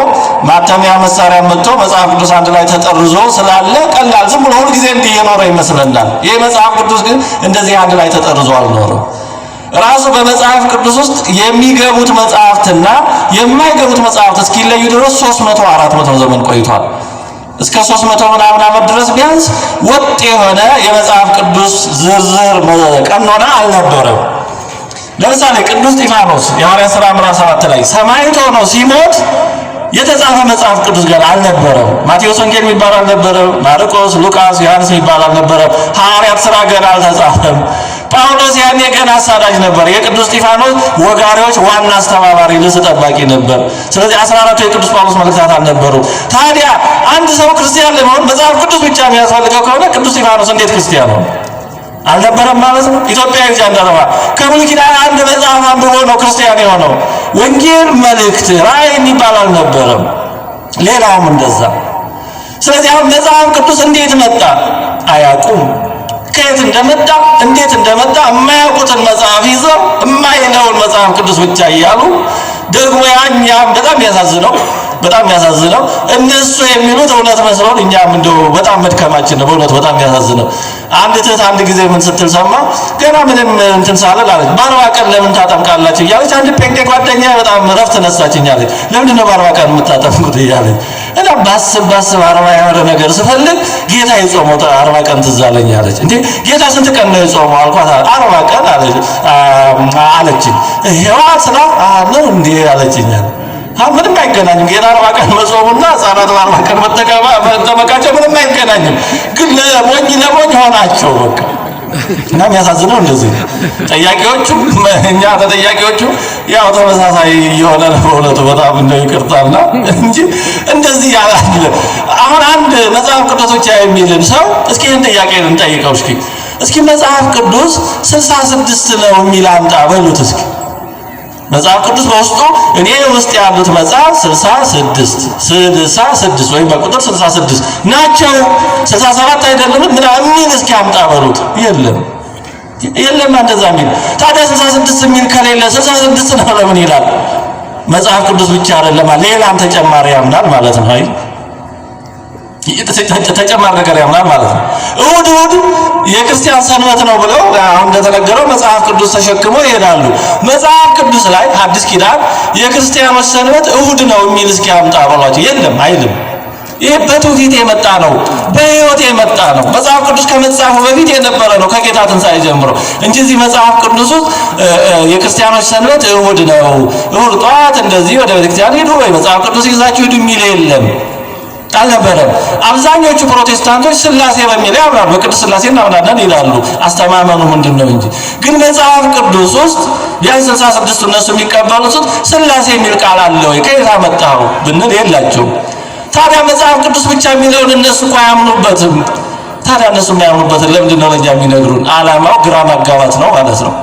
ማተሚያ መሳሪያ መጥቶ መጽሐፍ ቅዱስ አንድ ላይ ተጠርዞ ስላለ ቀላል ዝም ብሎ ሁልጊዜ እንዲህ የኖረ ይመስለናል። ይህ መጽሐፍ ቅዱስ ግን እንደዚህ አንድ ላይ ተጠርዞ አልኖረም። ራሱ በመጽሐፍ ቅዱስ ውስጥ የሚገቡት መጽሐፍትና የማይገቡት መጽሐፍት እስኪለዩ ድረስ 300 400 ዘመን ቆይቷል። እስከ 300 ምናምን ዓመት ድረስ ቢያንስ ወጥ የሆነ የመጽሐፍ ቅዱስ ዝርዝር ቀኖና አልነበረም። ለምሳሌ ቅዱስ እስጢፋኖስ የሐዋርያት ሥራ ምዕራፍ 7 ላይ ሰማዕት ሆኖ ሲሞት የተጻፈ መጽሐፍ ቅዱስ ገና አልነበረም። ማቴዎስ ወንጌል የሚባል አልነበረም። ማርቆስ፣ ሉቃስ፣ ዮሐንስ የሚባል አልነበረም። ሐዋርያት ሥራ ገና አልተጻፈም። ጳውሎስ ያኔ ገና አሳዳጅ ነበር። የቅዱስ እስጢፋኖስ ወጋሪዎች ዋና አስተባባሪ፣ ልብስ ጠባቂ ነበር። ስለዚህ 14ቱ የቅዱስ ጳውሎስ መልእክታት አልነበሩ። ታዲያ አንድ ሰው ክርስቲያን ለመሆን መጽሐፍ ቅዱስ ብቻ የሚያስፈልገው ከሆነ ቅዱስ እስጢፋኖስ እንዴት ክርስቲያን ሆነ? አልነበረም ማለት ነው። ኢትዮጵያዊ ጃንደረባ ከብሉይ ኪዳን አንድ መጽሐፍ አንብቦ ነው ክርስቲያን የሆነው። ወንጌል፣ መልእክት፣ ራእይ የሚባል አልነበረም። ሌላውም እንደዛ። ስለዚህ አሁን መጽሐፍ ቅዱስ እንዴት መጣ አያውቁም። ከየት እንደመጣ እንዴት እንደመጣ የማያውቁትን መጽሐፍ ይዘው የማይለውን መጽሐፍ ቅዱስ ብቻ እያሉ ደግሞ ያኛም በጣም ያሳዝነው በጣም የሚያሳዝነው እነሱ የሚሉት እውነት መስሎን እኛም እንደው በጣም መድከማችን ነው። በእውነት በጣም የሚያሳዝነው። አንድ እህት አንድ ጊዜ ምን ስትል ሰማ፣ ገና ምንም እንትን ሳልል አለች፣ በ40 ቀን ለምን ታጠምቃላችሁ እያለች አንድ ጴንጤ ጓደኛ በጣም እረፍት ነሳችኝ አለች። ለምንድን ነው በ40 ቀን የምታጠምቁት እያለች እና ባስብ ባስብ 40 የሆነ ነገር ስፈልግ ጌታ የጾመው 40 ቀን ትዝ አለኝ አለች። እንዴ ጌታ ስንት ቀን ነው የጾመው አልኳት። 40 ቀን አለችኝ። ይሄዋ ስላ ነው እንዴ አለችኝ። ምንም አይገናኝም። ጌታ 40 ቀን መጾሙና ሕፃናት 40 ቀን መጠመቃቸው ምንም አይገናኝም። ግን ለሞኝ ለሞኝ ሆናቸው በቃ። እና የሚያሳዝነው እንደዚህ ነው። ጠያቂዎቹ እኛ ተጠያቂዎቹ ያው ተመሳሳይ የሆነ ነው በእውነቱ በጣም እንደው ይቅርታና እንጂ እንደዚህ ያላለ። አሁን አንድ መጽሐፍ ቅዱስ ብቻ የሚልን ሰው እስኪ ይህን ጥያቄ እንጠይቀው። እስኪ መጽሐፍ ቅዱስ 66 ነው የሚል አምጣ በሉት እስኪ። መጽሐፍ ቅዱስ በውስጡ እኔ ውስጥ ያሉት መጽሐፍ 66 66 ወይም በቁጥር 66 ናቸው፣ 67 አይደለም ምናምን የሚል እስኪ አምጣ በሉት። የለም የለም እንደዛ የሚል። ታዲያ 66 የሚል ከሌለ 66 ነው ለምን ይላል? መጽሐፍ ቅዱስ ብቻ አይደለም ሌላም ተጨማሪ ያምናል ማለት ነው። አይ ተጨማሪ ነገር ያምናል ማለት ነው። እሑድ እሑድ የክርስቲያን ሰንበት ነው ብለው አሁን እንደተነገረው መጽሐፍ ቅዱስ ተሸክሞ ይሄዳሉ። መጽሐፍ ቅዱስ ላይ አዲስ ኪዳን የክርስቲያኖች ሰንበት እሑድ ነው የሚል እስኪ አምጣ በሏቸው። የለም አይልም። ይህ በትውፊት የመጣ ነው፣ በሕይወት የመጣ ነው። መጽሐፍ ቅዱስ ከመጻፉ በፊት የነበረ ነው ከጌታ ትንሣኤ ጀምሮ እንጂ እዚህ መጽሐፍ ቅዱስ ውስጥ የክርስቲያኖች ሰንበት እሑድ ነው፣ እሑድ ጠዋት እንደዚህ ወደ ቤተክርስቲያን ሂዱ ወይ መጽሐፍ ቅዱስ ይዛችሁ ሂዱ የሚል የለም፣ አልነበረም። አብዛኞቹ ፕሮቴስታንቶች ስላሴ በሚል ያምናሉ። በቅዱስ ስላሴ እናምናለን ይላሉ። አስተማመኑ ምንድን ነው እንጂ ግን መጽሐፍ ቅዱስ ውስጥ ቢያንስ 66 እነሱ የሚቀበሉት ስላሴ የሚል ቃል አለ ወይ ከየት አመጣው ብንል የላቸውም። ታዲያ መጽሐፍ ቅዱስ ብቻ የሚለውን እነሱ እኮ አያምኑበትም። ታዲያ እነሱ የማያምኑበትን ለምንድን ነው ለእኛ የሚነግሩን? ዓላማው ግራ ማጋባት ነው ማለት ነው።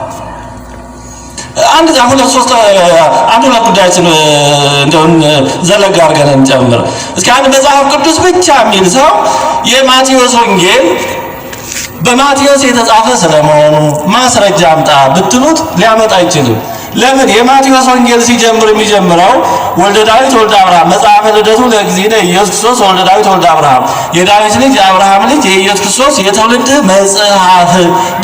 አንድ ሁለት ሶስት አንድ ሁለት ጉዳዮችን እንደው ዘለግ አድርገን እንጨምር እስኪ። አንድ መጽሐፍ ቅዱስ ብቻ የሚል ሰው የማቴዎስ ወንጌል በማቴዎስ የተጻፈ ስለመሆኑ ማስረጃ አምጣ ብትሉት ሊያመጣ አይችልም። ለምን? የማቴዎስ ወንጌል ሲጀምር የሚጀምረው ወልደ ዳዊት ወልደ አብርሃም መጽሐፈ ልደቱ ለእግዚእነ ኢየሱስ ክርስቶስ ወልደ ዳዊት ወልደ አብርሃም የዳዊት ልጅ የአብርሃም ልጅ የኢየሱስ ክርስቶስ የትውልድ መጽሐፍ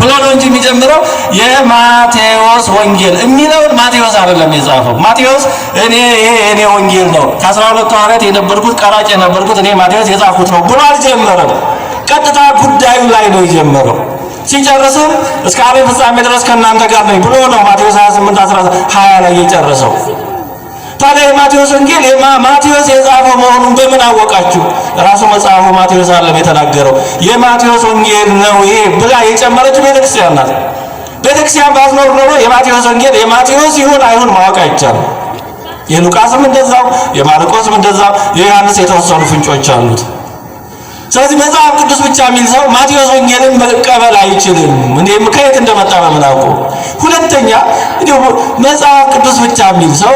ብሎ ነው እንጂ የሚጀምረው የማቴዎስ ወንጌል የሚለውን ማቴዎስ አይደለም የጻፈው። ማቴዎስ እኔ ይሄ የእኔ ወንጌል ነው ከ12ቱ ሐዋርያት የነበርኩት ቀራጭ የነበርኩት እኔ ማቴዎስ የጻፍኩት ነው ብሎ አልጀመረም። ቀጥታ ጉዳዩ ላይ ነው የጀመረው። ሲጨርስም እስከ ዓለም ፍጻሜ ድረስ ከእናንተ ጋር ነኝ ብሎ ነው ማቴዎስ 28 20 ላይ የጨረሰው። ታዲያ የማቴዎስ ወንጌል ማቴዎስ የጻፈው መሆኑን በምን አወቃችሁ? ራሱ መጽሐፉ ማቴዎስ አይደለም የተናገረው፣ የማቴዎስ ወንጌል ነው ይሄ ብላ የጨመረችው ቤተክርስቲያን ናት። ቤተክርስቲያን ባትኖር ኖሮ የማቴዎስ ወንጌል የማቴዎስ ይሁን አይሁን ማወቅ አይቻልም። የሉቃስም እንደዛው፣ የማርቆስም እንደዛው፣ የዮሐንስ የተወሰኑ ፍንጮች አሉት። ስለዚህ መጽሐፍ ቅዱስ ብቻ የሚል ሰው ማቴዎስ ወንጌልን መቀበል አይችልም። እኔም ከየት እንደመጣ በምን አውቆ። ሁለተኛ እንዲሁ መጽሐፍ ቅዱስ ብቻ የሚል ሰው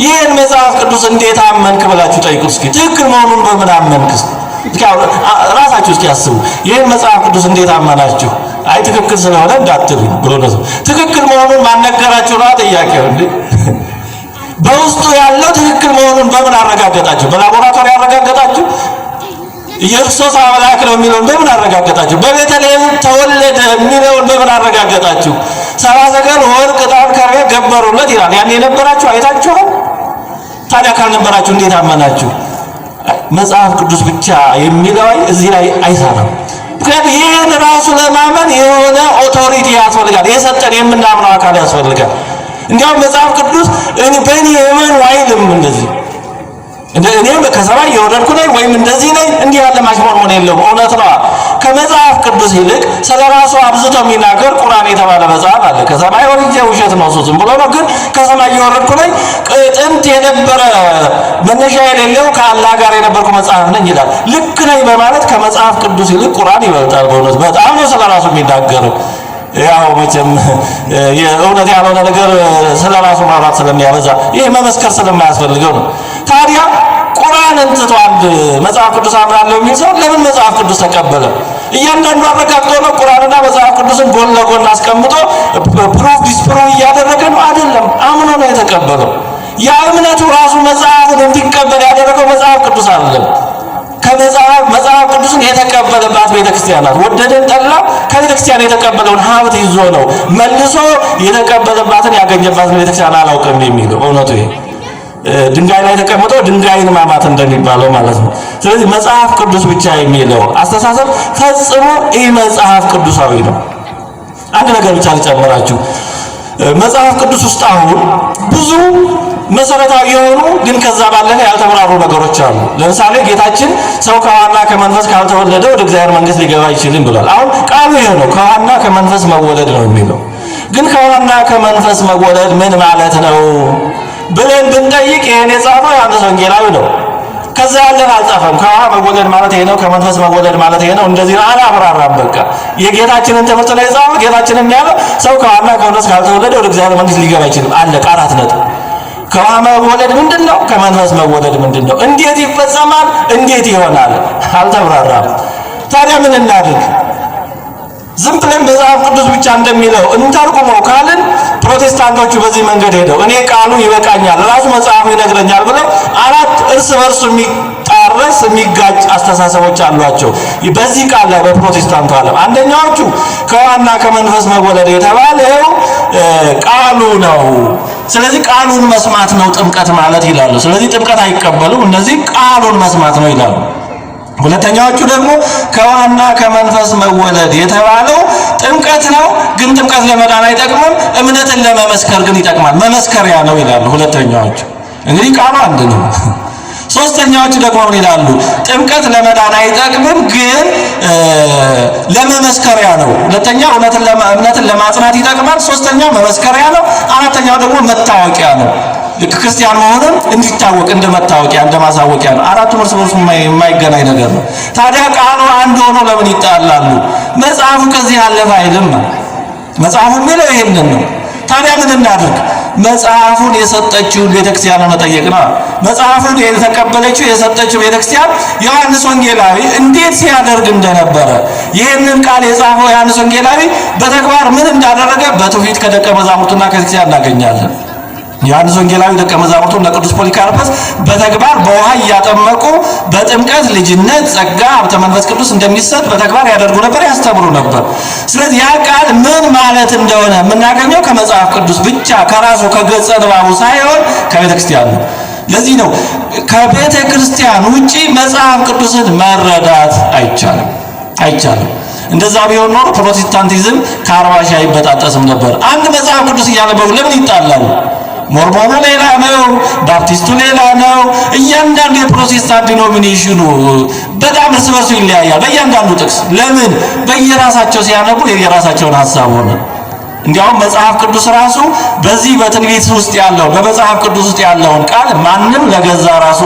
ይህን መጽሐፍ ቅዱስ እንዴት አመንክ ብላችሁ ጠይቁት እስኪ። ትክክል መሆኑን በምን አመንክ? እስኪ ራሳችሁ እስኪ አስቡ። ይህን መጽሐፍ ቅዱስ እንዴት አመናችሁ? አይ ትክክል ስለሆነ እንዳትሉ፣ በእውነቱ ትክክል መሆኑን ማነገራችሁ ነው ጥያቄው እንዴ። በውስጡ ያለው ትክክል መሆኑን በምን አረጋገጣችሁ? በላቦራቶሪ አረጋገጣችሁ? ኢየሱስ አምላክ ነው የሚለውን በምን አረጋገጣችሁ? በቤተልሔም ተወለደ የሚለውን በምን አረጋገጣችሁ? ሰብአ ሰገል ወርቅ፣ ዕጣን፣ ከርቤ ገበሩለት ይላል። ያን የነበራችሁ አይታችኋል? ታዲያ ካልነበራችሁ እንዴት አመናችሁ? መጽሐፍ ቅዱስ ብቻ የሚለው እዚህ ላይ አይሰራም። ምክንያቱም ይህን ራሱ ለማመን የሆነ authority ያስፈልጋል። የሰጠን የምናምነው አካል ያስፈልጋል። እንዲያውም መጽሐፍ ቅዱስ በእኔ እመኑ አይልም። እንደዚህ እኔ ከሰማይ የወረድኩ ነኝ ወይም እንደዚህ ነኝ እንዲህ ያለ ማሽሞንሞን የለውም። እውነት ነው። ከመጽሐፍ ቅዱስ ይልቅ ስለ ራሱ አብዝቶ የሚናገር ቁርአን የተባለ መጽሐፍ አለ። ከሰማይ ወርጄ ውሸት ነው እሱ ዝም ብሎ ነው። ግን ከሰማይ የወረድኩ ነኝ፣ ጥንት የነበረ መነሻ የሌለው ከአላህ ጋር የነበርኩ መጽሐፍ ነኝ ይላል። ልክ ነኝ በማለት ከመጽሐፍ ቅዱስ ይልቅ ቁርአን ይበልጣል። በእውነት በጣም ነው ስለ ራሱ የሚናገረው። ያው መቼም የእውነት ያልሆነ ነገር ስለ ራሱ ማውራት ስለሚያበዛ ይህ መመስከር ስለማያስፈልገው ነው። ታዲያ ቁርአንን ትቶ አንድ መጽሐፍ ቅዱስ አምናለሁ የሚል ሰው ለምን መጽሐፍ ቅዱስ ተቀበለ? እያንዳንዱ አረጋግጦ ነው ቁርአንና መጽሐፍ ቅዱስን ጎን ለጎን አስቀምጦ proof disprove እያደረገ ነው? አይደለም፣ አምኖ ነው የተቀበለው። ያ እምነቱ ራሱ መጽሐፉን እንዲቀበል ያደረገው መጽሐፍ ቅዱስ አይደለም። ከመጽሐፍ መጽሐፍ ቅዱስን የተቀበለባት ቤተክርስቲያን ናት። ወደደን ጠላ ከቤተክርስቲያን የተቀበለውን ሀብት ይዞ ነው መልሶ የተቀበለባትን ያገኘባትን ቤተክርስቲያን አላውቅም የሚለው። እውነቱ ይሄ ድንጋይ ላይ ተቀምጦ ድንጋይን ማማት እንደሚባለው ማለት ነው። ስለዚህ መጽሐፍ ቅዱስ ብቻ የሚለው አስተሳሰብ ፈጽሞ ይህ መጽሐፍ ቅዱሳዊ ነው። አንድ ነገር ብቻ ልጨምራችሁ። መጽሐፍ ቅዱስ ውስጥ አሁን ብዙ መሰረታዊ የሆኑ ግን ከዛ ባለፈ ያልተብራሩ ነገሮች አሉ። ለምሳሌ ጌታችን ሰው ከውሃና ከመንፈስ ካልተወለደ ወደ እግዚአብሔር መንግሥት ሊገባ አይችልም ብሏል። አሁን ቃሉ ይሄ ነው፣ ከውሃና ከመንፈስ መወለድ ነው የሚለው። ግን ከውሃና ከመንፈስ መወለድ ምን ማለት ነው ብለን ብንጠይቅ ይሄን የጻፈው ዮሐንስ ወንጌላዊ ነው። ከዛ ያለፈ አልጻፈም። ከውሃ መወለድ ማለት ይሄ ነው፣ ከመንፈስ መወለድ ማለት ይሄ ነው፣ እንደዚህ ነው አላብራራም። በቃ የጌታችንን ትምህርት ነው የጻፈው። ጌታችንን ያለው ሰው ከውሃና ከመንፈስ ካልተወለደ ወደ እግዚአብሔር መንግሥት ሊገባ አይችልም። አለቀ። 4 ነጥብ። ከውሃ መወለድ ምንድን ነው? ከመንፈስ መወለድ ምንድን ነው? እንዴት ይፈጸማል? እንዴት ይሆናል? አልተብራራም። ታዲያ ምን እናድርግ? ዝም ብለን መጽሐፍ ቅዱስ ብቻ እንደሚለው እንተርጉመው ካልን ፕሮቴስታንቶቹ በዚህ መንገድ ሄደው እኔ ቃሉ ይበቃኛል ራሱ መጽሐፉ ይነግረኛል ብለው አራት እርስ በርሱ የሚጣረስ የሚጋጭ አስተሳሰቦች አሏቸው በዚህ ቃል ላይ በፕሮቴስታንቱ ዓለም። አንደኛዎቹ ከውሃና ከመንፈስ መወለድ የተባለው ቃሉ ነው። ስለዚህ ቃሉን መስማት ነው ጥምቀት ማለት ይላሉ። ስለዚህ ጥምቀት አይቀበሉም። እነዚህ ቃሉን መስማት ነው ይላሉ። ሁለተኛዎቹ ደግሞ ከውሃና ከመንፈስ መወለድ የተባለው ጥምቀት ነው፣ ግን ጥምቀት ለመዳን አይጠቅምም፣ እምነትን ለመመስከር ግን ይጠቅማል፣ መመስከሪያ ነው ይላሉ። ሁለተኛዎቹ እንግዲህ ቃሉ አንድ ነው። ሶስተኛዎቹ ደግሞ ምን ይላሉ? ጥምቀት ለመዳን አይጠቅምም፣ ግን ለመመስከሪያ ነው። ሁለተኛ እምነትን ለማጽናት ይጠቅማል። ሶስተኛው መመስከሪያ ነው። አራተኛው ደግሞ መታወቂያ ነው። ልክ ክርስቲያን መሆኑን እንዲታወቅ እንደ መታወቂያ እንደ ማሳወቂያ ነው። አራቱም እርስ በርሱ የማይገናኝ ነገር ነው። ታዲያ ቃሉ አንድ ሆኖ ለምን ይጣላሉ? መጽሐፉ ከዚህ ያለፈ አይልም። መጽሐፉ የሚለው ይሄንን ነው። ታዲያ ምን እናድርግ? መጽሐፉን የሰጠችውን ቤተክርስቲያን መጠየቅ ነው። መጽሐፉን የተቀበለችው የሰጠችው ቤተክርስቲያን ዮሐንስ ወንጌላዊ እንዴት ሲያደርግ እንደነበረ፣ ይህንን ቃል የጻፈው ዮሐንስ ወንጌላዊ በተግባር ምን እንዳደረገ በትውፊት ከደቀ መዛሙርቱና ከቤተክርስቲያን እናገኛለን። ዮሐንስ ወንጌላዊ ደቀ መዛሙርቱ እነ ቅዱስ ፖሊካርፖስ በተግባር በውሃ እያጠመቁ በጥምቀት ልጅነት፣ ጸጋ፣ ሀብተ መንፈስ ቅዱስ እንደሚሰጥ በተግባር ያደርጉ ነበር፣ ያስተምሩ ነበር። ስለዚህ ያ ቃል ምን ማለት እንደሆነ የምናገኘው ከመጽሐፍ ቅዱስ ብቻ ከራሱ ከገጸ ንባቡ ሳይሆን ከቤተ ክርስቲያን ነው። ለዚህ ነው ከቤተ ክርስቲያን ውጪ መጽሐፍ ቅዱስን መረዳት አይቻልም፣ አይቻልም። እንደዛ ቢሆን ኖሮ ፕሮቴስታንቲዝም ከ40 ሺህ አይበጣጠስም ነበር። አንድ መጽሐፍ ቅዱስ እያነበቡ ለምን ይጣላሉ? ሞርሞኑ ሌላ ነው፣ ባፕቲስቱ ሌላ ነው። እያንዳንዱ የፕሮቴስታንት denomination ኑ በጣም እርስ በርሱ ይለያያል በእያንዳንዱ ጥቅስ። ለምን? በየራሳቸው ሲያነቡ የየራሳቸውን ሀሳብ ሆነ። እንዲያውም መጽሐፍ ቅዱስ ራሱ በዚህ በትንቢት ውስጥ ያለው፣ በመጽሐፍ ቅዱስ ውስጥ ያለውን ቃል ማንም ለገዛ ራሱ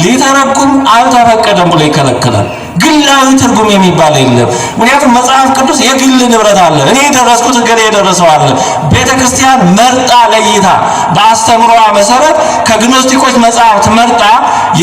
ሊተረጉም አልተፈቀደም ብሎ ይከለክላል። ግላዊ ትርጉም የሚባል የለም። ምክንያቱም መጽሐፍ ቅዱስ የግል ንብረት አለ። እኔ የደረስኩት፣ እገሌ የደረሰው አለ። ቤተ ክርስቲያን መርጣ ለይታ በአስተምሮዋ መሰረት ከግኖስቲኮች መጽሐፍት መርጣ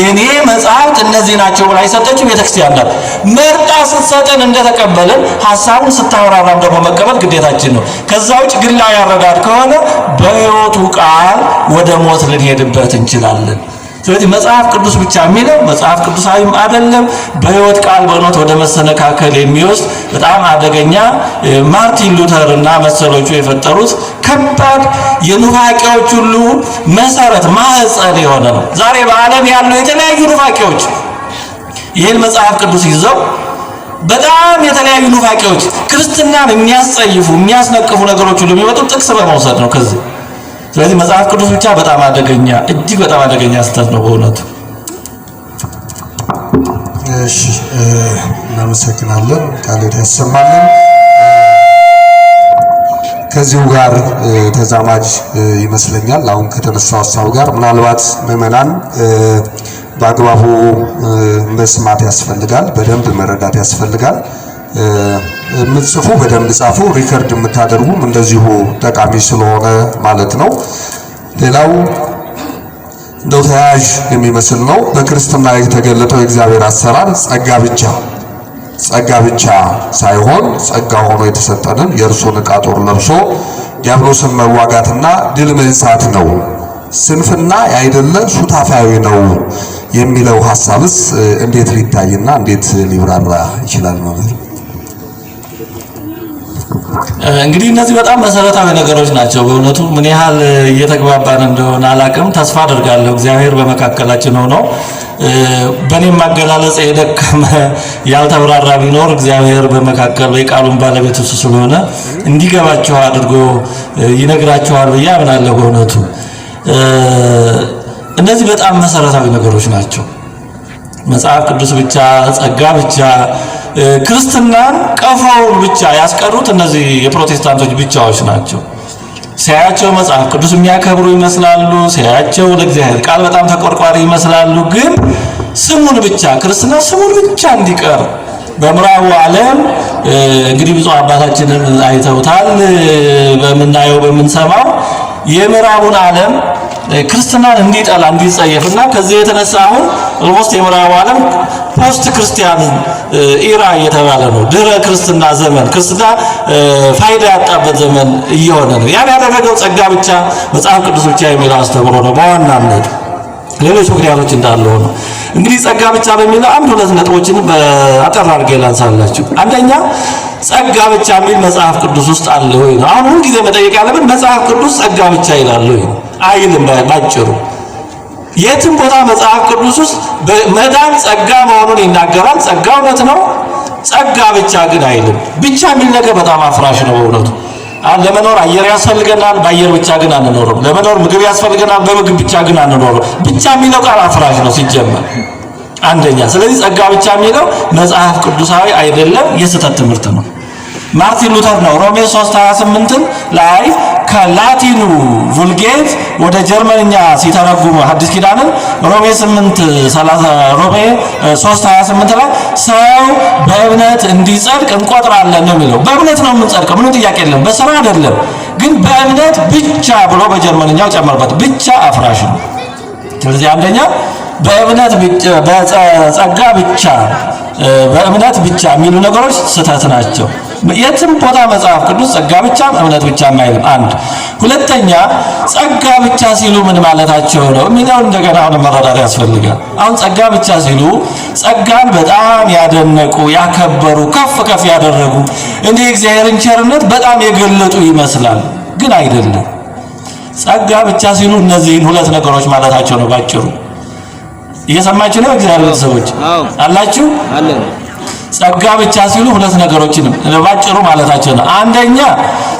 የኔ መጽሐፍት እነዚህ ናቸው ብላ የሰጠችው ቤተ ክርስቲያን ናት። መርጣ ስትሰጠን እንደተቀበልን ሀሳቡን ስታወራራም ደግሞ መቀበል ግዴታችን ነው። ከዛ ውጭ ግላዊ አረዳድ ከሆነ በሕይወቱ ቃል ወደ ሞት ልንሄድበት እንችላለን። ስለዚህ መጽሐፍ ቅዱስ ብቻ የሚለው መጽሐፍ ቅዱሳዊም አይደለም። በሕይወት ቃል በእውነት ወደ መሰነካከል የሚወስድ በጣም አደገኛ፣ ማርቲን ሉተር እና መሰሎቹ የፈጠሩት ከባድ የኑፋቄዎች ሁሉ መሰረት ማህፀን የሆነ ነው። ዛሬ በዓለም ያሉ የተለያዩ ኑፋቄዎች ይህን መጽሐፍ ቅዱስ ይዘው በጣም የተለያዩ ኑፋቄዎች፣ ክርስትናን የሚያስጸይፉ፣ የሚያስነቅፉ ነገሮች ሁሉ የሚመጡ ጥቅስ በመውሰድ ነው ከዚህ። ስለዚህ መጽሐፍ ቅዱስ ብቻ በጣም አደገኛ፣ እጅግ በጣም አደገኛ ስህተት ነው በእውነቱ። እሺ፣ እናመሰግናለን። ቃል ያሰማልን። ከዚሁ ጋር ተዛማጅ ይመስለኛል አሁን ከተነሳው ሀሳብ ጋር፣ ምናልባት ምዕመናን በአግባቡ መስማት ያስፈልጋል፣ በደንብ መረዳት ያስፈልጋል። የምትጽፉ በደንብ ጻፉ፣ record የምታደርጉም እንደዚሁ ጠቃሚ ስለሆነ ማለት ነው። ሌላው እንደው ተያያዥ የሚመስል ነው። በክርስትና የተገለጠው የእግዚአብሔር አሰራር ጸጋ ብቻ ሳይሆን ጸጋ ሆኖ የተሰጠንን የእርሱን ዕቃ ጦር ለብሶ ዲያብሎስን መዋጋትና ድል መንሳት ነው። ስንፍና ያይደለ ሱታፊያዊ ነው የሚለው ሐሳብስ እንዴት ሊታይና እንዴት ሊብራራ ይችላል ማለት ነው? እንግዲህ እነዚህ በጣም መሰረታዊ ነገሮች ናቸው። በእውነቱ ምን ያህል እየተግባባን እንደሆነ አላቅም። ተስፋ አደርጋለሁ እግዚአብሔር በመካከላችን ሆኖ በእኔም አገላለጽ የደከመ፣ ያልተብራራ ቢኖር እግዚአብሔር በመካከል የቃሉን ባለቤት እሱ ስለሆነ እንዲገባቸው አድርጎ ይነግራቸዋል ብዬ አምናለሁ። በእውነቱ እነዚህ በጣም መሰረታዊ ነገሮች ናቸው። መጽሐፍ ቅዱስ ብቻ፣ ጸጋ ብቻ፣ ክርስትናን ቀፎውን ብቻ ያስቀሩት እነዚህ የፕሮቴስታንቶች ብቻዎች ናቸው። ሲያያቸው መጽሐፍ ቅዱስ የሚያከብሩ ይመስላሉ። ሲያያቸው ለእግዚአብሔር ቃል በጣም ተቆርቋሪ ይመስላሉ። ግን ስሙን ብቻ፣ ክርስትና ስሙን ብቻ እንዲቀር በምዕራቡ ዓለም እንግዲህ ብፁዕ አባታችንን አይተውታል። በምናየው፣ በምንሰማው የምዕራቡን ዓለም ክርስትናን እንዲጠላ፣ እንዲጸየፍና ከዚህ የተነሳ አሁን almost የምዕራቡ ዓለም post Christian era እየተባለ ነው። ድህረ ክርስትና ዘመን፣ ክርስትና ፋይዳ ያጣበት ዘመን እየሆነ ነው። ያን ያደረገው ጸጋ ብቻ፣ መጽሐፍ ቅዱስ ብቻ የሚለው አስተምሮ ነው በዋናነት፣ ሌሎች ምክንያቶች እንዳለ ሆነው። እንግዲህ ጸጋ ብቻ በሚለው አንድ ሁለት ነጥቦችን በአጠር አድርጌ ላንሳላችሁ። አንደኛ፣ ጸጋ ብቻ የሚል መጽሐፍ ቅዱስ ውስጥ አለ ወይ ነው። አሁን ሁል ጊዜ መጠየቅ ያለብን መጽሐፍ ቅዱስ ጸጋ ብቻ ይላል ወይ? አይልም። ባጭሩ የትም ቦታ መጽሐፍ ቅዱስ ውስጥ መዳን ጸጋ መሆኑን ይናገራል። ጸጋ እውነት ነው። ጸጋ ብቻ ግን አይልም። ብቻ የሚል ነገር በጣም አፍራሽ ነው በእውነቱ። አሁን ለመኖር አየር ያስፈልገናል፣ በአየር ብቻ ግን አንኖርም። ለመኖር ምግብ ያስፈልገናል፣ በምግብ ብቻ ግን አንኖርም። ብቻ የሚለው ቃል አፍራሽ ነው ሲጀመር አንደኛ። ስለዚህ ጸጋ ብቻ የሚለው መጽሐፍ ቅዱሳዊ አይደለም፣ የስህተት ትምህርት ነው። ማርቲን ሉተር ነው ሮሜ 3:28ን ላይ ከላቲኑ Vulgate ወደ ጀርመንኛ ሲተረጉሙ ሐዲስ ኪዳንን ሮሜ 8 30፣ ሮሜ 3:28 ላይ ሰው በእምነት እንዲጸድቅ እንቆጥራለን ነው የሚለው። በእምነት ነው የምንጸድቀው፣ ምንም ጥያቄ የለም። በስራ አይደለም። ግን በእምነት ብቻ ብሎ በጀርመንኛው ጨመረበት። ብቻ አፍራሽ ነው። ስለዚህ አንደኛ በእምነት በጸጋ ብቻ፣ በእምነት ብቻ የሚሉ ነገሮች ስህተት ናቸው። የትም ቦታ መጽሐፍ ቅዱስ ጸጋ ብቻ፣ እምነት ብቻ አይልም። አንድ። ሁለተኛ፣ ጸጋ ብቻ ሲሉ ምን ማለታቸው ነው የሚለውን እንደገና አሁን መረዳት ያስፈልጋል። አሁን ጸጋ ብቻ ሲሉ ጸጋን በጣም ያደነቁ፣ ያከበሩ፣ ከፍ ከፍ ያደረጉ፣ እንደ የእግዚአብሔርን ቸርነት በጣም የገለጡ ይመስላል፣ ግን አይደለም። ጸጋ ብቻ ሲሉ እነዚህን ሁለት ነገሮች ማለታቸው ነው ባጭሩ። እየሰማችሁ ነው? እግዚአብሔር ቤተሰቦች አላችሁ? አለን። ጸጋ ብቻ ሲሉ ሁለት ነገሮችንም ባጭሩ ማለታቸው ነው። አንደኛ፣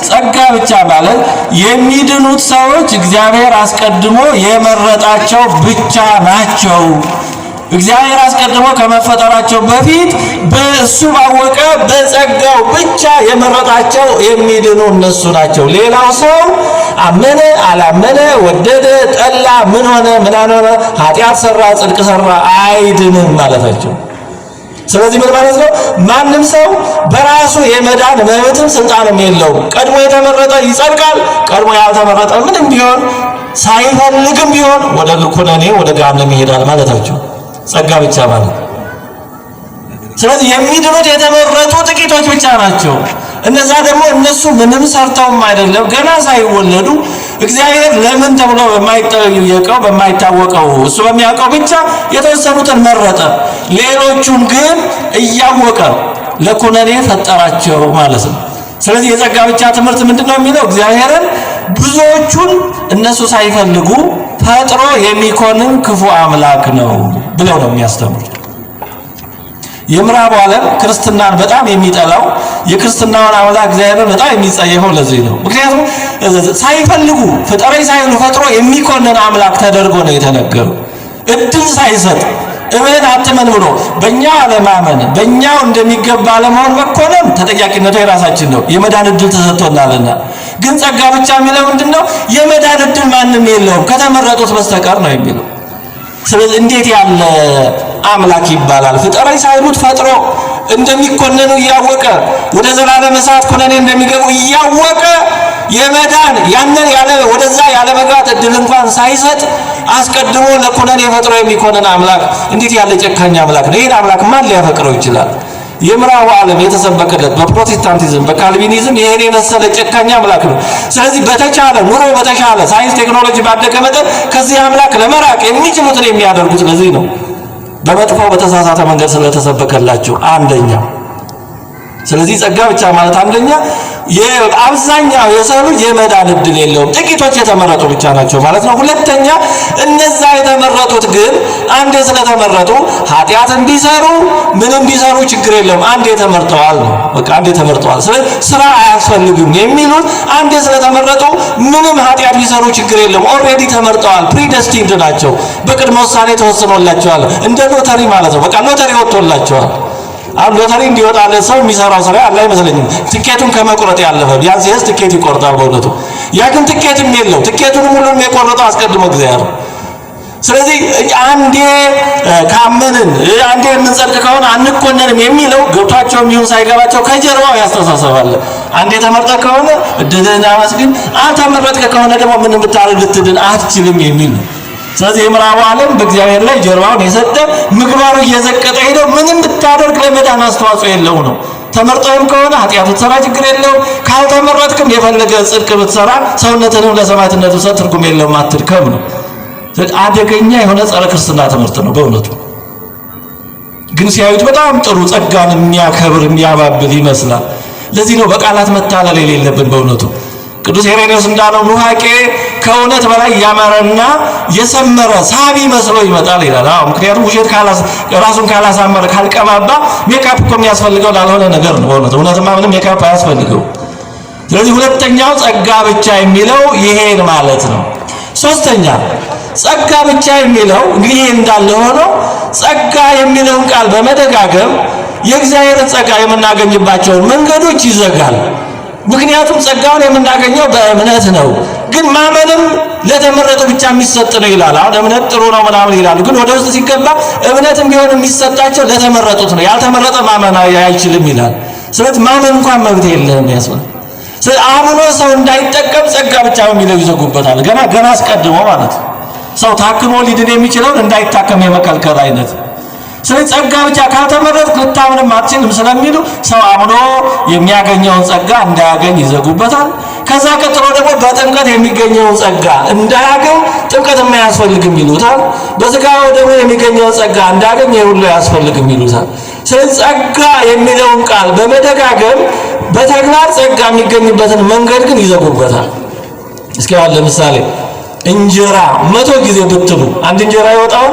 ጸጋ ብቻ ማለት የሚድኑት ሰዎች እግዚአብሔር አስቀድሞ የመረጣቸው ብቻ ናቸው። እግዚአብሔር አስቀድሞ ከመፈጠራቸው በፊት በእሱ ባወቀ በጸጋው ብቻ የመረጣቸው የሚድኑ እነሱ ናቸው። ሌላው ሰው አመነ አላመነ፣ ወደደ ጠላ፣ ምን ሆነ ምን አልሆነ፣ ኃጢአት ሰራ ጽድቅ ሰራ አይድንም ማለታቸው። ስለዚህ ምን ማለት ነው? ማንም ሰው በራሱ የመዳን መብትም ስልጣንም የለውም። ቀድሞ የተመረጠ ይጸድቃል። ቀድሞ ያልተመረጠ ምንም ቢሆን ሳይፈልግም ቢሆን ወደ ኩነኔ ወደ ገሃነም ይሄዳል ማለታቸው። ጸጋ ብቻ ማለት። ስለዚህ የሚድኑት የተመረጡ ጥቂቶች ብቻ ናቸው። እነዛ ደግሞ እነሱ ምንም ሰርተውም አይደለም፣ ገና ሳይወለዱ እግዚአብሔር ለምን ተብሎ በማይጠየቀው በማይታወቀው እሱ በሚያውቀው ብቻ የተወሰኑትን መረጠ። ሌሎቹን ግን እያወቀ ለኩነኔ ፈጠራቸው ማለት ነው። ስለዚህ የጸጋ ብቻ ትምህርት ምንድን ነው የሚለው? እግዚአብሔርን ብዙዎቹን እነሱ ሳይፈልጉ ፈጥሮ የሚኮንን ክፉ አምላክ ነው ብለው ነው የሚያስተምሩት። የምዕራቡ ዓለም ክርስትናን በጣም የሚጠላው የክርስትናውን አምላክ እግዚአብሔርን በጣም የሚጸየፈው ለዚህ ነው። ምክንያቱም ሳይፈልጉ ፍጠረኝ ሳይሉ ፈጥሮ የሚኮንን አምላክ ተደርጎ ነው የተነገረው። እድል ሳይሰጥ እመን አትመን ብሎ በእኛ አለማመን በእኛው እንደሚገባ አለመሆን መኮነን ተጠያቂነቱ የራሳችን ነው። የመዳን እድል ተሰጥቶናልና። ግን ጸጋ ብቻ የሚለው ምንድን ነው? የመዳን እድል ማንም የለውም ከተመረጡት በስተቀር ነው የሚለው። ስለዚህ እንዴት ያለ አምላክ ይባላል? ፍጠረኝ ሳይሉት ፈጥሮ እንደሚኮነኑ እያወቀ ወደ ዘላለም እሳት ኩነኔ እንደሚገቡ እያወቀ የመዳን ያንን ያለ ወደዛ ያለ መግባት እድል እንኳን ሳይሰጥ አስቀድሞ ለኩነኔ ፈጥሮ የሚኮንን አምላክ እንዴት ያለ ጨካኝ አምላክ ነው! ይህን አምላክ ማን ሊያፈቅረው ይችላል? የምዕራቡ ዓለም የተሰበከለት በፕሮቴስታንቲዝም በካልቪኒዝም ይሄን የመሰለ ጨካኝ አምላክ ነው። ስለዚህ በተቻለ ኑሮ በተሻለ ሳይንስ ቴክኖሎጂ ባደገ መጠን ከዚህ አምላክ ለመራቅ የሚችሉትን የሚያደርጉት ለዚህ ነው፣ በመጥፎ በተሳሳተ መንገድ ስለተሰበከላቸው አንደኛ። ስለዚህ ጸጋ ብቻ ማለት አንደኛ አብዛኛው የሰው ልጅ የመዳን እድል የለውም፣ ጥቂቶች የተመረጡ ብቻ ናቸው ማለት ነው። ሁለተኛ እነዛ የተመረጡት ግን አንዴ ስለተመረጡ ኃጢአትን ቢሰሩ ምንም ቢሰሩ ችግር የለውም፣ አንዴ ተመርጠዋል ነው። በቃ አንዴ ተመርጠዋል፣ ስለዚህ ስራ አያስፈልግም የሚሉት አንዴ ስለተመረጡ ምንም ኃጢአት ቢሰሩ ችግር የለውም፣ already ተመርጠዋል፣ predestined ናቸው፣ በቅድመ ውሳኔ ተወስኖላቸዋል። እንደ ሎተሪ ማለት ነው። በቃ ሎተሪ ወጥቶላቸዋል። አሁን ሎተሪ እንዲወጣለት ሰው የሚሰራው ስራ አለ አይመስለኝም። ትኬቱን ከመቁረጥ ያለፈ ቢያንስ የህዝብ ትኬት ይቆርጣል በእውነቱ። ያ ግን ትኬትም የለው። ትኬቱንም ሁሉንም የቆረጠው አስቀድሞ እግዚአብሔር። ስለዚህ አንዴ ካመንን አንዴ የምንጸድቅ ከሆነ አንኮነንም የሚለው ገብቷቸው ይሁን ሳይገባቸው ከጀርባው ያስተሳሰባል። አንዴ ተመርጠህ ከሆነ እድልህን አመስግን፣ አልተመረጥክ ከሆነ ደግሞ ምንም ብታደርግ ልትድን አትችልም የሚል ነው። ስለዚህ የምዕራቡ ዓለም በእግዚአብሔር ላይ ጀርባውን የሰጠ ምግባሩ እየዘቀጠ ሄደው ምንም ብታደርግ ለመዳን አስተዋጽኦ የለው ነው። ተመርጠህም ከሆነ ኃጢአት ብትሰራ ችግር የለው፣ ካልተመረጥክም የፈለገ ጽድቅ ብትሰራ ሰውነትንም ለሰማዕትነት ብትሰጥ ትርጉም የለውም፣ አትድከም ነው። አደገኛ የሆነ ጸረ ክርስትና ትምህርት ነው በእውነቱ። ግን ሲያዩት በጣም ጥሩ ጸጋን የሚያከብር የሚያባብል ይመስላል። ለዚህ ነው በቃላት መታለል የሌለብን በእውነቱ። ቅዱስ ሄሬኔዎስ እንዳለው ኑፋቄ ከእውነት በላይ ያማረና የሰመረ ሳቢ መስሎ ይመጣል ይላል። አዎ፣ ምክንያቱም ውሸት ራሱን ካላሳመረ ካልቀባባ ሜካፕ እኮ የሚያስፈልገው ላልሆነ ነገር ነው። በእውነቱ እውነትማ ምንም ሜካፕ አያስፈልገው። ስለዚህ ሁለተኛው ጸጋ ብቻ የሚለው ይሄን ማለት ነው። ሶስተኛ ጸጋ ብቻ የሚለው እንግዲህ ይሄ እንዳለ ሆኖ ጸጋ የሚለውን ቃል በመደጋገም የእግዚአብሔርን ጸጋ የምናገኝባቸውን መንገዶች ይዘጋል። ምክንያቱም ጸጋውን የምናገኘው በእምነት ነው። ግን ማመንም ለተመረጡ ብቻ የሚሰጥ ነው ይላል። አሁን እምነት ጥሩ ነው ምናምን ይላሉ። ግን ወደ ውስጥ ሲገባ እምነትም ቢሆን የሚሰጣቸው ለተመረጡት ነው። ያልተመረጠ ማመን አይችልም ይላል። ስለዚህ ማመን እንኳን መብት የለህም ያስብላል። ስለዚህ አምኖ ሰው እንዳይጠቀም ጸጋ ብቻ በሚለው ይዘጉበታል። ገና ገና አስቀድሞ ማለት ነው። ሰው ታክሞ ሊድን የሚችለውን እንዳይታከም የመከልከል አይነት። ስለዚህ ጸጋ ብቻ ካልተመረጥክ ልታምንም አትችልም ስለሚሉ ሰው አምኖ የሚያገኘውን ጸጋ እንዳያገኝ ይዘጉበታል። ከዛ ቀጥሎ ደግሞ በጥምቀት የሚገኘውን ጸጋ እንዳያገኝ ጥምቀት የማያስፈልግም ይሉታል። በስጋው ደግሞ የሚገኘውን ጸጋ እንዳያገኝ ይሄ ሁሉ አያስፈልግም ይሉታል። ስለዚህ ጸጋ የሚለውን ቃል በመደጋገም በተግባር ጸጋ የሚገኝበትን መንገድ ግን ይዘጉበታል። እስኪ አሁን ለምሳሌ እንጀራ 100 ጊዜ ብትሉ አንድ እንጀራ ይወጣው?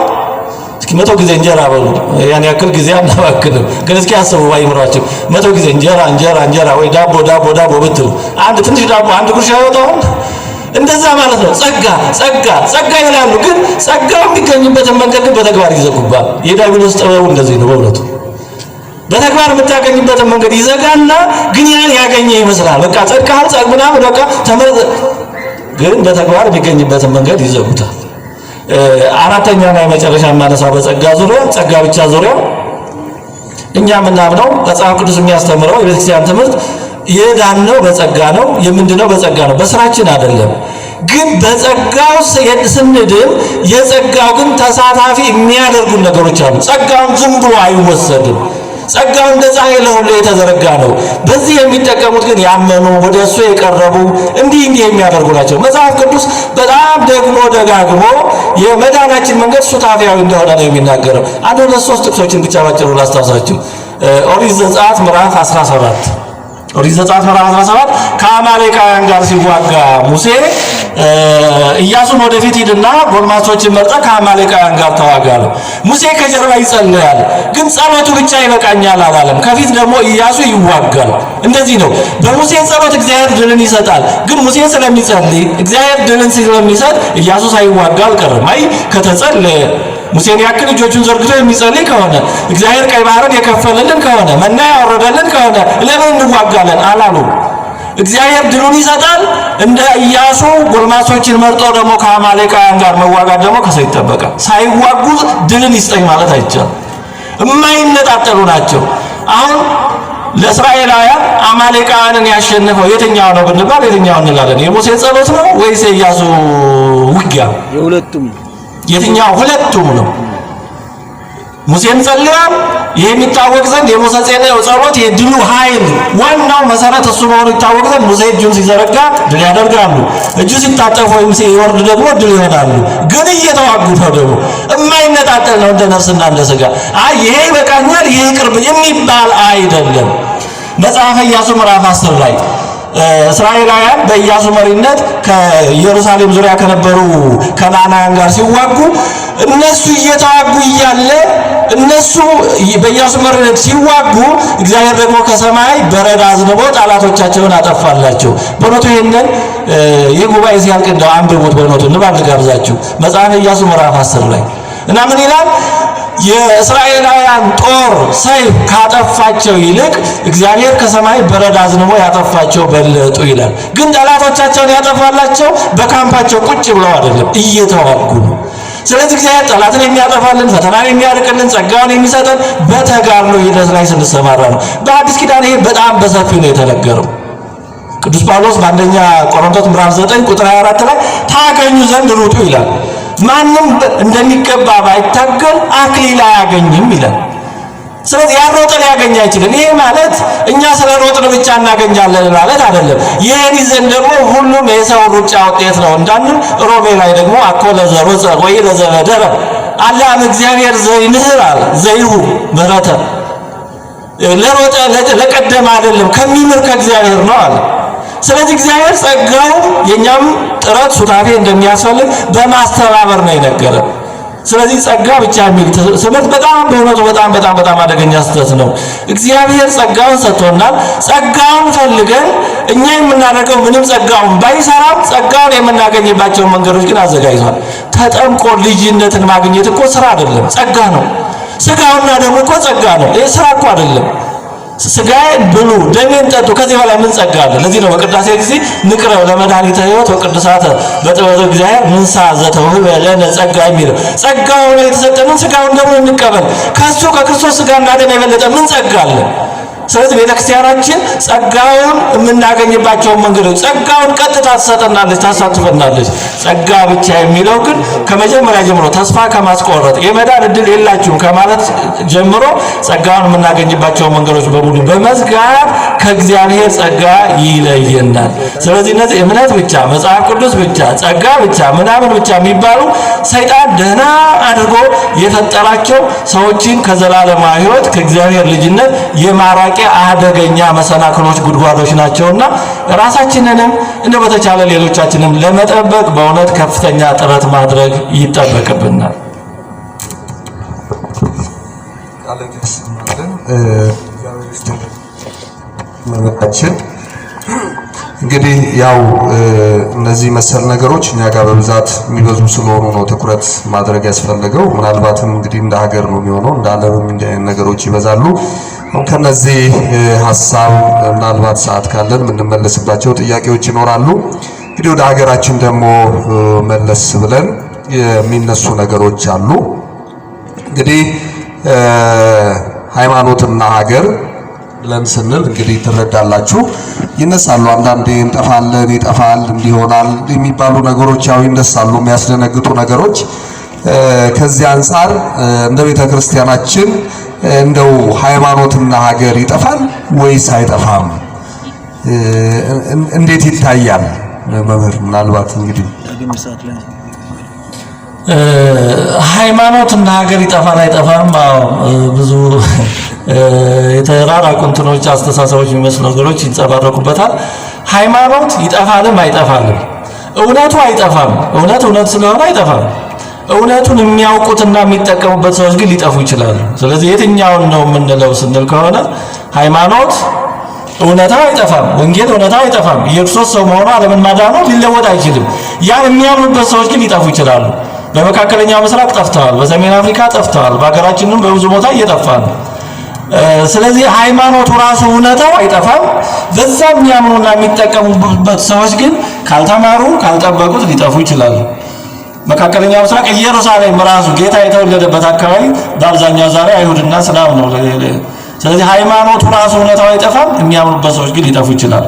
እስኪ 100 ጊዜ እንጀራ በሉ። ያን ያክል ጊዜ አናባክንም፣ ግን እስኪ አስቡ ባይምሯችሁ 100 ጊዜ እንጀራ እንጀራ እንጀራ ወይ ዳቦ ዳቦ ዳቦ ብትሉ አንድ ትንሽ ዳቦ አንድ ጉርሻ ይወጣው። እንደዛ ማለት ነው። ጸጋ ጸጋ ጸጋ ይላሉ፣ ግን ጸጋው የሚገኝበትን መንገድ ግን በተግባር ይዘጉባል። የዲያብሎስ ጥበቡ እንደዚህ ነው በእውነቱ። በተግባር የምታገኝበትን መንገድ ይዘጋና ግን ያን ያገኘ ይመስላል። በቃ ጸድቀሃል፣ ጸግ ምናምን በቃ ተመረጠ፣ ግን በተግባር የሚገኝበትን መንገድ ይዘጉታል። አራተኛና የመጨረሻ የማነሳው በጸጋ ዙሪያ፣ ጸጋ ብቻ ዙሪያ፣ እኛ የምናምነው፣ መጽሐፍ ቅዱስ የሚያስተምረው፣ የቤተክርስቲያን ትምህርት የዳነው በጸጋ ነው፣ የምንድነው በጸጋ ነው፣ በስራችን አይደለም። ግን በጸጋው ስንድን የጸጋው ግን ተሳታፊ የሚያደርጉን ነገሮች አሉ። ጸጋውን ዝም ብሎ አይወሰድም። ጸጋው እንደ ፀሐይ ለሁሉ የተዘረጋ ነው። በዚህ የሚጠቀሙት ግን ያመኑ፣ ወደ እሱ የቀረቡ፣ እንዲህ እንዲህ የሚያደርጉ ናቸው። መጽሐፍ ቅዱስ በጣም ደግሞ ደጋግሞ የመዳናችን መንገድ ሱታፊያዊ እንደሆነ ነው የሚናገረው። አንድ ሁለት ሶስት ጥቅሶችን ብቻ ባጭሩ ላስታውሳችሁ። ኦሪት ዘጸአት ምዕራፍ 17፣ ኦሪት ዘጸአት ምዕራፍ 17 ከአማሌቃውያን ጋር ሲዋጋ ሙሴ ኢያሱን ወደፊት ሂድና ጎልማሶችን መርጠህ ከአማሌቃውያን ጋር ተዋጋ አለው። ሙሴ ከጀርባ ይጸልያል፣ ግን ጸሎቱ ብቻ ይበቃኛል አላለም። ከፊት ደግሞ ኢያሱ ይዋጋል። እንደዚህ ነው። በሙሴ ጸሎት እግዚአብሔር ድልን ይሰጣል። ግን ሙሴ ስለሚጸልይ፣ እግዚአብሔር ድልን ስለሚሰጥ ኢያሱ ሳይዋጋ አልቀረም። አይ ከተጸለየ፣ ሙሴን ያክል እጆቹን ዘርግቶ የሚጸልይ ከሆነ፣ እግዚአብሔር ቀይ ባህርን የከፈለልን ከሆነ፣ መና ያወረደልን ከሆነ ለምን እንዋጋለን አላሉ። እግዚአብሔር ድሉን ይሰጣል። እንደ ኢያሱ ጎልማሶችን መርጦ ደግሞ ከአማሌቃውያን ጋር መዋጋት ደግሞ ከሰው ይጠበቃል። ሳይዋጉ ድልን ይስጠኝ ማለት አይቻልም። የማይነጣጠሉ ናቸው። አሁን ለእስራኤላውያን አማሌቃውያንን ያሸነፈው የትኛው ነው ብንባል የትኛው እንላለን? የሙሴ ጸሎት ነው ወይስ የኢያሱ ውጊያ? የሁለቱም። የትኛው? ሁለቱም ነው። ሙሴም ጸልያል። ይህ የሚታወቅ ዘንድ የሙሴ ጸሎት የድሉ ኃይል ዋናው መሰረት እሱ መሆኑ ይታወቅ ዘንድ ሙሴ እጁን ሲዘረጋ ድል ያደርጋሉ። እጁ ሲታጠፍ ወይም ሲወርድ ደግሞ ድል ይሆናሉ። ግን እየተዋጉ ነው። ደግሞ የማይነጣጠል ነው እንደ ነፍስና እንደ ስጋ። አይ ይሄ ይበቃኛል፣ ይሄ ይቅርብ የሚባል አይደለም። መጽሐፈ ኢያሱ ምዕራፍ 10 ላይ እስራኤላውያን በኢያሱ መሪነት ከኢየሩሳሌም ዙሪያ ከነበሩ ከነዓናውያን ጋር ሲዋጉ፣ እነሱ እየተዋጉ እያለ፣ እነሱ በኢያሱ መሪነት ሲዋጉ እግዚአብሔር ደግሞ ከሰማይ በረድ አዝንቦ ጠላቶቻቸውን አጠፋላቸው። በእውነቱ ይህንን ይህ ጉባኤ ሲያልቅ እንደው አንብቡት። በእውነቱ ንባብ ልጋብዛችሁ። መጽሐፈ ኢያሱ ምዕራፍ 10 ላይ እና ምን ይላል? የእስራኤላውያን ጦር ሰይፍ ካጠፋቸው ይልቅ እግዚአብሔር ከሰማይ በረድ አዝንቦ ያጠፋቸው በለጡ ይላል። ግን ጠላቶቻቸውን ያጠፋላቸው በካምፓቸው ቁጭ ብለው አይደለም፣ እየተዋጉ ነው። ስለዚህ እግዚአብሔር ጠላትን የሚያጠፋልን፣ ፈተናን የሚያርቅልን፣ ጸጋውን የሚሰጠን በተጋድሎ ሂደት ላይ ስንሰማራ ነው። በአዲስ ኪዳን ይሄ በጣም በሰፊው ነው የተነገረው። ቅዱስ ጳውሎስ በአንደኛ ቆሮንቶስ ምዕራፍ 9 ቁጥር 24 ላይ ታገኙ ዘንድ ሩጡ ይላል። ማንም እንደሚገባ ባይታገል አክሊል አያገኝም ይላል። ስለዚህ ያልሮጠ ሊያገኝ አይችልም። ይሄ ማለት እኛ ስለ ሮጥን ብቻ እናገኛለን ማለት አይደለም። ይህን ይዘን ደግሞ ሁሉም የሰው ሩጫ ውጤት ነው እንዳንል ሮሜ ላይ ደግሞ አኮ ለዘሮጸ ወይ ለዘበደረ አላ እግዚአብሔር ዘይምህር አለ ዘይሁ ምህረተ፣ ለሮጠ ለቀደመ አይደለም፣ ከሚምር ከእግዚአብሔር ነው አለ። ስለዚህ እግዚአብሔር ጸጋው የኛም ጥረት ሱታፌ እንደሚያስፈልግ በማስተባበር ነው የነገረን። ስለዚህ ጸጋ ብቻ የሚል ትምህርት በጣም በእውነቱ በጣም በጣም በጣም አደገኛ ስህተት ነው። እግዚአብሔር ጸጋውን ሰጥቶናል። ጸጋውን ፈልገን እኛ የምናደርገው ምንም ጸጋውን ባይሰራም ጸጋውን የምናገኝባቸውን መንገዶች ግን አዘጋጅቷል። ተጠምቆ ልጅነትን ማግኘት እኮ ስራ አይደለም፣ ጸጋ ነው። ስጋውና ደሙ እኮ ጸጋ ነው። ይህ ስራ እኮ አይደለም። ስጋዬን ብሉ ደሜን ጠጡ፣ ከዚህ በላይ ምን ጸጋ አለ? ለዚህ ነው በቅዳሴ ጊዜ ንቅረብ ለመድኃኒተ ሕይወት ወቅዱሳተ በጥበበ እግዚአብሔር ምንሳ ዘተውህበ ለነ ጸጋ የሚለው። ጸጋው ነው የተሰጠንን ስጋውን ደግሞ እንቀበል። ከሱ ከክርስቶስ ስጋና ደም የበለጠ ምን ጸጋ አለ? ስለዚህ ቤተክርስቲያናችን ጸጋውን የምናገኝባቸውን መንገዶች ጸጋውን ቀጥታ ትሰጠናለች፣ ታሳትፈናለች። ጸጋ ብቻ የሚለው ግን ከመጀመሪያ ጀምሮ ተስፋ ከማስቆረጥ፣ የመዳን እድል የላችሁም ከማለት ጀምሮ ጸጋውን የምናገኝባቸውን መንገዶች በሙሉ በመዝጋት ከእግዚአብሔር ጸጋ ይለየናል። ስለዚህ እነዚህ እምነት ብቻ፣ መጽሐፍ ቅዱስ ብቻ፣ ጸጋ ብቻ፣ ምናምን ብቻ የሚባሉ ሰይጣን ደህና አድርጎ የፈጠራቸው ሰዎችን ከዘላለማዊ ሕይወት ከእግዚአብሔር ልጅነት የማራቂያ አደገኛ መሰናክሎች፣ ጉድጓዶች ናቸውና ራሳችንንም እንደ በተቻለ ሌሎቻችንም ለመጠበቅ በእውነት ከፍተኛ ጥረት ማድረግ ይጠበቅብናል። ቃለ ያሰማልን። እግዚአብሔር ይስጥልን መምህራችን። እንግዲህ ያው እነዚህ መሰል ነገሮች እኛ ጋር በብዛት የሚበዙ ስለሆኑ ነው ትኩረት ማድረግ ያስፈለገው። ምናልባትም እንግዲህ እንደ ሀገር ነው የሚሆነው፣ እንደ ዓለምም እንዲህ አይነት ነገሮች ይበዛሉ። አሁን ከነዚህ ሀሳብ ምናልባት ሰዓት ካለን የምንመለስባቸው ጥያቄዎች ይኖራሉ። እንግዲህ ወደ ሀገራችን ደግሞ መለስ ብለን የሚነሱ ነገሮች አሉ። እንግዲህ ሃይማኖትና ሀገር ብለን ስንል እንግዲህ ትረዳላችሁ፣ ይነሳሉ። አንዳንዴ እንጠፋለን፣ ይጠፋል፣ እንዲሆናል የሚባሉ ነገሮች ያው ይነሳሉ፣ የሚያስደነግጡ ነገሮች። ከዚህ አንጻር እንደ ቤተ ክርስቲያናችን እንደው ሃይማኖትና ሀገር ይጠፋል ወይስ አይጠፋም? እንዴት ይታያል? መምህር ምናልባት እንግዲህ ሃይማኖት እና ሀገር ይጠፋል አይጠፋም? አዎ፣ ብዙ የተራራቁ እንትኖች አስተሳሰቦች የሚመስሉ ነገሮች ይንጸባረቁበታል። ሃይማኖት ይጠፋልም አይጠፋልም። እውነቱ አይጠፋም። እውነት እውነት ስለሆነ አይጠፋም። እውነቱን የሚያውቁትና የሚጠቀሙበት ሰዎች ግን ሊጠፉ ይችላሉ። ስለዚህ የትኛውን ነው የምንለው ስንል ከሆነ ሃይማኖት እውነታው አይጠፋም። ወንጌል እውነታው አይጠፋም። ኢየሱስ ሰው መሆኑ ዓለምን ማዳኑ ሊለወጥ አይችልም። ያን የሚያምኑበት ሰዎች ግን ሊጠፉ ይችላሉ። በመካከለኛው ምስራቅ ጠፍተዋል። በሰሜን አፍሪካ ጠፍተዋል። በሀገራችንም በብዙ ቦታ እየጠፋ ነው። ስለዚህ ሃይማኖቱ ራሱ እውነታው አይጠፋም። በዛ የሚያምኑና የሚጠቀሙበት ሰዎች ግን ካልተማሩ፣ ካልጠበቁት ሊጠፉ ይችላሉ። መካከለኛው ምስራቅ ኢየሩሳሌም ራሱ ጌታ የተወለደበት አካባቢ በአብዛኛው ዛሬ አይሁድና እስላም ነው። ስለዚህ ሃይማኖቱ ራሱ እውነታው አይጠፋም። የሚያምኑበት ሰዎች ግን ሊጠፉ ይችላሉ።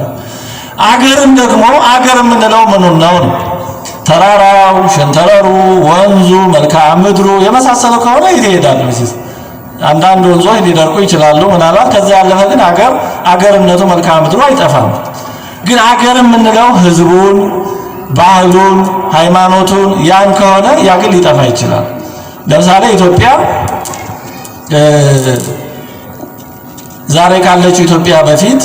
አገርም ደግሞ አገር የምንለው ምኑን ነው ነው? ተራራው፣ ሸንተረሩ፣ ወንዙ፣ መልክዓ ምድሩ የመሳሰለው ከሆነ የት ይሄዳል? መቼስ አንዳንድ ወንዞች ሊደርቁ ይችላሉ ምናልባት። ከዛ ያለፈ ግን አገር አገርነቱ መልክዓ ምድሩ አይጠፋም። ግን አገር የምንለው ህዝቡን፣ ባህሉን፣ ሃይማኖቱን ያን ከሆነ ያ ግን ሊጠፋ ይችላል። ለምሳሌ ኢትዮጵያ ዛሬ ካለችው ኢትዮጵያ በፊት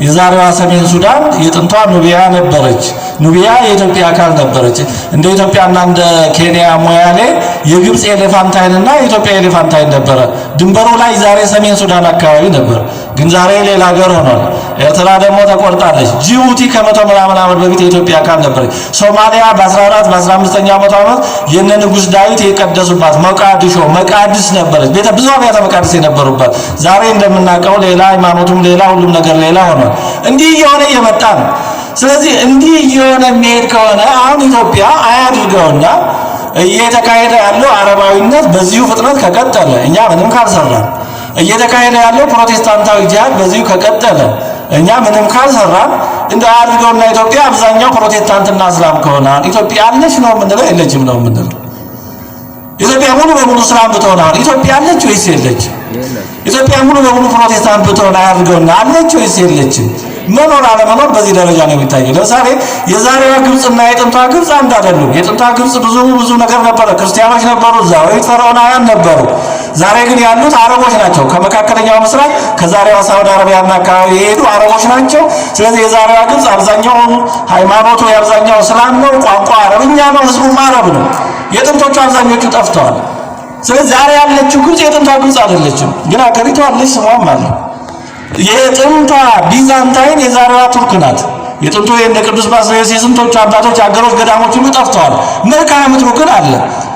የዛሬዋ ሰሜን ሱዳን የጥንቷ ኑቢያ ነበረች። ኑቢያ የኢትዮጵያ አካል ነበረች። እንደ ኢትዮጵያና እንደ ኬንያ ሞያሌ የግብፅ ኤሌፋንታይን እና የኢትዮጵያ ኤሌፋንታይን ነበረ። ድንበሩ ላይ ዛሬ ሰሜን ሱዳን አካባቢ ነበር፣ ግን ዛሬ ሌላ ሀገር ሆኗል። ኤርትራ ደግሞ ተቆርጣለች። ጅቡቲ ከመቶ ምናምን ዓመት በፊት የኢትዮጵያ አካል ነበረች። ሶማሊያ በ14 በ15ኛው መቶ ዓመት የነ ንጉሥ ዳዊት የቀደሱባት ሞቃዲሾ መቃድስ ነበረች። ቤተ ብዙ አብያተ መቃድስ የነበሩባት ዛሬ እንደምናውቀው ሌላ ሃይማኖቱም ሌላ ሁሉም ነገር ሌላ ሆኗል። እንዲህ እየሆነ እየመጣ ነው። ስለዚህ እንዲህ እየሆነ የሚሄድ ከሆነ አሁን ኢትዮጵያ አያድርገውና እየተካሄደ ያለው አረባዊነት በዚሁ ፍጥነት ከቀጠለ እኛ ምንም ካልሰራን፣ እየተካሄደ ያለው ፕሮቴስታንታዊ ጂሃድ በዚሁ ከቀጠለ እኛ ምንም ካልሰራን፣ እንደ አድርገውና ኢትዮጵያ አብዛኛው ፕሮቴስታንትና እስላም ከሆነ ኢትዮጵያ አለች ነው የምንለው የለችም ነው የምንለው? ኢትዮጵያ ሙሉ በሙሉ እስላም ብትሆን አሁን ኢትዮጵያ አለች ወይስ የለችም? ኢትዮጵያ ሙሉ በሙሉ ፕሮቴስታንት ብትሆን አያድርገውና አለች ወይስ የለችም? መኖር አለመኖር በዚህ ደረጃ ነው የሚታየው። ለምሳሌ የዛሬዋ ግብፅና የጥንቷ ግብፅ አንድ አይደሉም። የጥንቷ ግብፅ ብዙ ብዙ ነገር ነበረ። ክርስቲያኖች ነበሩ፣ እዛ ወይ ፈርዖናውያን ነበሩ። ዛሬ ግን ያሉት አረቦች ናቸው። ከመካከለኛው ምስራቅ ከዛሬዋ ሳውዲ አረቢያና አካባቢ የሄዱ አረቦች ናቸው። ስለዚህ የዛሬዋ ግብፅ አብዛኛው ሃይማኖቱ የአብዛኛው እስላም ነው፣ ቋንቋ አረብኛ ነው፣ ህዝቡም አረብ ነው። የጥንቶቹ አብዛኞቹ ጠፍተዋል። ስለዚህ ዛሬ ያለችው ግብፅ የጥንቷ ግብፅ አይደለችም። ግን አገሪቷ አለች፣ ስሟም አለ። የጥንቷ ቢዛንታይን የዛሬዋ ቱርክ ናት። የጥንቱ የእነ ቅዱስ ባስልዮስ የስንቶቹ አባቶች አገሮች፣ ገዳሞች ሁሉ ጠፍተዋል። መልክዓ ምድሩ ግን አለ።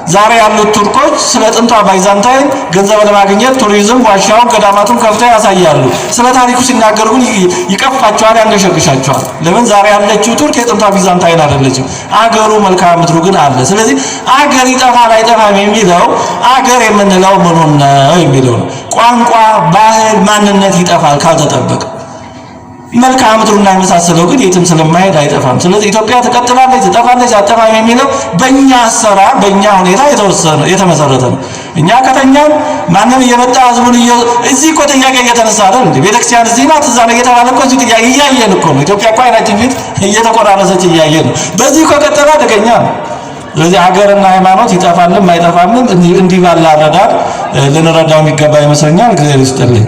ዛሬ ያሉት ቱርኮች ስለ ጥንቷ ባይዛንታይን ገንዘብ ለማግኘት ቱሪዝም ዋሻውን፣ ገዳማቱን ከፍተው ያሳያሉ። ስለ ታሪኩ ሲናገሩ ግን ይቀፋቸዋል፣ ያንገሸግሻቸዋል። ለምን? ዛሬ ያለችው ቱርክ የጥንቷ ቢዛንታይን አይደለችም። አገሩ መልክዓ ምድሩ ግን አለ። ስለዚህ አገር ይጠፋል አይጠፋም የሚለው አገር የምንለው ምኑን ነው የሚለው ነው። ቋንቋ፣ ባህል፣ ማንነት ይጠፋል ካልተጠበቀ። መልክዓ ምድሩና የመሳሰለው ግን የትም ስለማይሄድ አይጠፋም። ስለዚህ ኢትዮጵያ ትቀጥላለች፣ ትጠፋለች፣ አትጠፋም የሚለው በእኛ አሰራር በእኛ ሁኔታ የተወሰነ የተመሰረተ ነው። እኛ ከተኛን ማንም እየመጣ ህዝቡን እዚህ እኮ ጥያቄ እየተነሳ አይደል እንዴ? ቤተክርስቲያን እዚህ ናት እዛ ነው እየተባለ እኮ እዚህ ጥያቄ እያየን እኮ ነው። ኢትዮጵያ እኮ አይናችን ፊት እየተቆራረሰች እያየን ነው። በዚህ እኮ ቀጠለ አደገኛ ነው። ስለዚህ ሀገርና ሃይማኖት ይጠፋልም አይጠፋምም እንዲህ ባለ አረዳድ ልንረዳው የሚገባ ይመስለኛል። እግዚአብሔር ይስጥልኝ።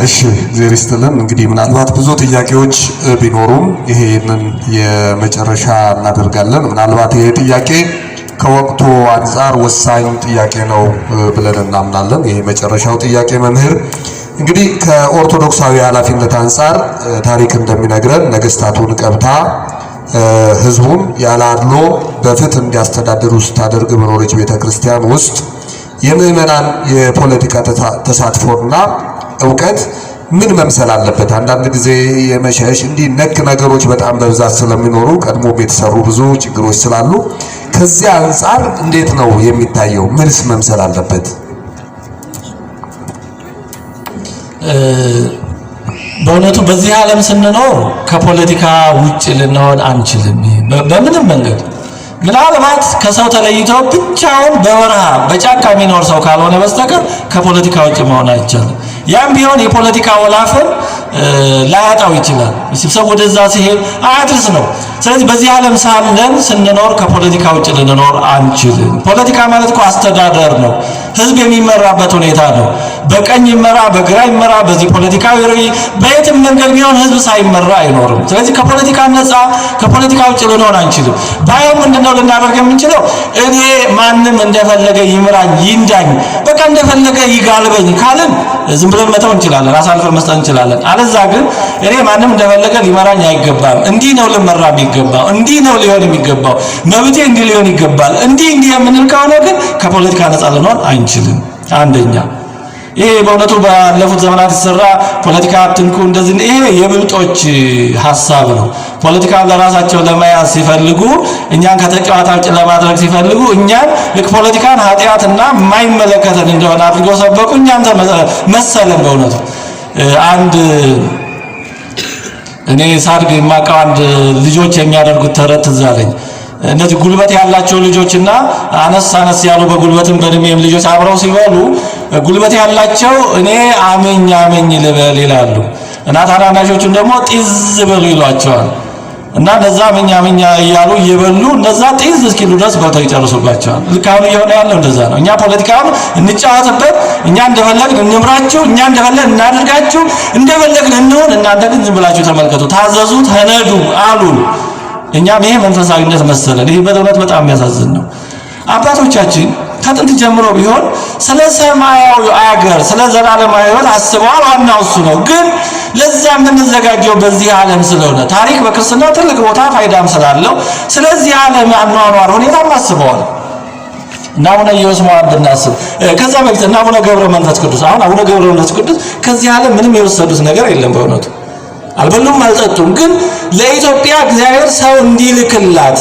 እሺ እግዚአብሔር ይስጥልን። እንግዲህ ምናልባት ብዙ ጥያቄዎች ቢኖሩም ይሄንን የመጨረሻ እናደርጋለን። ምናልባት ይሄ ጥያቄ ከወቅቱ አንጻር ወሳኝ ጥያቄ ነው ብለን እናምናለን። ይህ መጨረሻው ጥያቄ መምህር እንግዲህ ከኦርቶዶክሳዊ ኃላፊነት አንጻር ታሪክ እንደሚነግረን ነገስታቱን ቀብታ ሕዝቡን ያለ አድሎ በፍትህ እንዲያስተዳድሩ ስታደርግ በኖረች ቤተክርስቲያን ውስጥ የምዕመናን የፖለቲካ ተሳትፎና እውቀት ምን መምሰል አለበት? አንዳንድ ጊዜ የመሸሽ እንዲህ ነክ ነገሮች በጣም በብዛት ስለሚኖሩ ቀድሞ የተሰሩ ብዙ ችግሮች ስላሉ ከዚያ አንጻር እንዴት ነው የሚታየው? ምንስ መምሰል አለበት? በእውነቱ በዚህ ዓለም ስንኖር ከፖለቲካ ውጭ ልንሆን አንችልም፣ በምንም መንገድ። ምናልባት ከሰው ተለይቶ ብቻውን በበረሃ በጫካ የሚኖር ሰው ካልሆነ በስተቀር ከፖለቲካ ውጭ መሆን አይቻልም። ያም ቢሆን የፖለቲካ ወላፈን ላያጣው ይችላል። ሰው ወደዛ ሲሄድ አያድርስ ነው። ስለዚህ በዚህ ዓለም ሳለን ስንኖር ከፖለቲካ ውጭ ልንኖር አንችልም። ፖለቲካ ማለት እኮ አስተዳደር ነው። ህዝብ የሚመራበት ሁኔታ ነው። በቀኝ ይመራ፣ በግራ ይመራ፣ በዚህ ፖለቲካዊ በየትም መንገድ ቢሆን ህዝብ ሳይመራ አይኖርም። ስለዚህ ከፖለቲካ ነፃ ከፖለቲካ ውጭ ልንሆን አንችልም። ባይሆን ምንድነው ልናደርግ የምንችለው? እኔ ማንም እንደፈለገ ይምራኝ ይንዳኝ፣ በቃ እንደፈለገ ይጋልበኝ ካልን ዝም ብለን መተው እንችላለን፣ አሳልፈን መስጠት እንችላለን። አለዛ ግን እኔ ማንም እንደፈለገ ሊመራኝ አይገባም፣ እንዲህ ነው ልመራ የሚገባው፣ እንዲህ ነው ሊሆን የሚገባው፣ መብቴ እንዲህ ሊሆን ይገባል፣ እንዲህ እንዲህ የምንል ከሆነ ግን ከፖለቲካ ነፃ ልንሆን አንችልም። አንደኛ ይሄ በእውነቱ ባለፉት ዘመናት የተሰራ ፖለቲካ አትንኩ እንደዚህ፣ ይሄ የብልጦች ሐሳብ ነው። ፖለቲካን ለራሳቸው ለመያዝ ሲፈልጉ፣ እኛን ከተጨዋታ ውጭ ለማድረግ ሲፈልጉ፣ እኛን ልክ ፖለቲካን ኃጢአትና የማይመለከተን እንደሆነ አድርገው ሰበኩ። እኛም መሰለን። በእውነቱ አንድ እኔ ሳድግ የማውቀው አንድ ልጆች የሚያደርጉት ተረት ትዝ አለኝ። እነዚህ ጉልበት ያላቸው ልጆችና አነስ አነስ ያሉ በጉልበትም በእድሜም ልጆች አብረው ሲበሉ ጉልበት ያላቸው እኔ አመኝ አመኝ ልበል ይላሉ እና ታናናሾቹን ደግሞ ጢዝ በሉ ይሏቸዋል። እና እነዛ አመኝ አመኝ እያሉ እየበሉ እነዛ ጢዝ እስኪሉ ድረስ በልተው ይጨርሱባቸዋል። ልክ አሁን እየሆነ ያለው እንደዛ ነው። እኛ ፖለቲካውን እንጫወትበት፣ እኛ እንደፈለግን እንምራችሁ፣ እኛ እንደፈለግን እናድርጋችሁ፣ እንደፈለግን እንሁን፣ እናንተ ግን ዝም ብላችሁ ተመልከቱ፣ ታዘዙ፣ ተነዱ አሉን። እኛም ይሄ መንፈሳዊነት መሰለን። ይሄ በእውነት በጣም የሚያሳዝን ነው። አባቶቻችን ከጥንት ጀምሮ ቢሆን ስለ ሰማያዊ አገር ስለ ዘላለማዊ ሕይወት አስበዋል። ዋናው እሱ ነው። ግን ለዛ የምንዘጋጀው በዚህ ዓለም ስለሆነ ታሪክ በክርስትና ትልቅ ቦታ ፋይዳም ስላለው ስለዚህ ዓለም አኗኗር ሁኔታም አስበዋል። እና አቡነ ኢዮስሞዓን ብናስብ ከዛ በፊት እና አቡነ ገብረ መንፈስ ቅዱስ፣ አሁን አቡነ ገብረ መንፈስ ቅዱስ ከዚህ ዓለም ምንም የወሰዱት ነገር የለም። በእውነቱ አልበሉም፣ አልጠጡም። ግን ለኢትዮጵያ እግዚአብሔር ሰው እንዲልክላት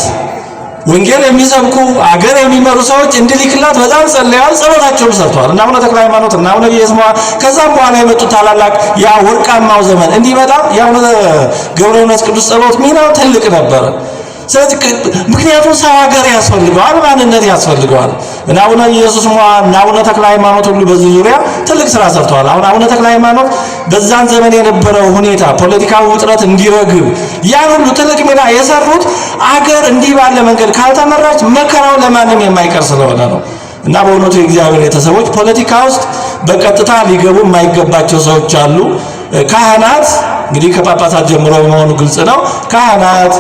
ወንጌል የሚሰብኩ አገር የሚመሩ ሰዎች እንዲልክላት በጣም ጸልየዋል። ጸሎታቸውም ሰርተዋል። እና አቡነ ተክለ ሃይማኖት እና አቡነ ኢዮስሞዓ ከዛም በኋላ የመጡት ታላላቅ ያ ወርቃማው ዘመን እንዲመጣ የአቡነ ገብረ መንፈስ ቅዱስ ጸሎት ሚናው ትልቅ ነበረ። ስለዚህ ምክንያቱም ሰው ሀገር ያስፈልገዋል፣ ማንነት ያስፈልገዋል። እና አቡነ ኢየሱስ ሞዓ እና አቡነ ተክለ ሃይማኖት ሁሉ በዚህ ዙሪያ ትልቅ ስራ ሰርተዋል። አሁን አቡነ ተክለ ሃይማኖት በዛን ዘመን የነበረው ሁኔታ ፖለቲካዊ ውጥረት እንዲረግብ ያን ሁሉ ትልቅ ሚና የሰሩት አገር እንዲህ ባለ መንገድ ካልተመራች መከራው ለማንም የማይቀር ስለሆነ ነው። እና በእውነቱ የእግዚአብሔር ቤተሰቦች ፖለቲካ ውስጥ በቀጥታ ሊገቡ የማይገባቸው ሰዎች አሉ። ካህናት እንግዲህ ከጳጳሳት ጀምሮ መሆኑ ግልጽ ነው። ካህናት፣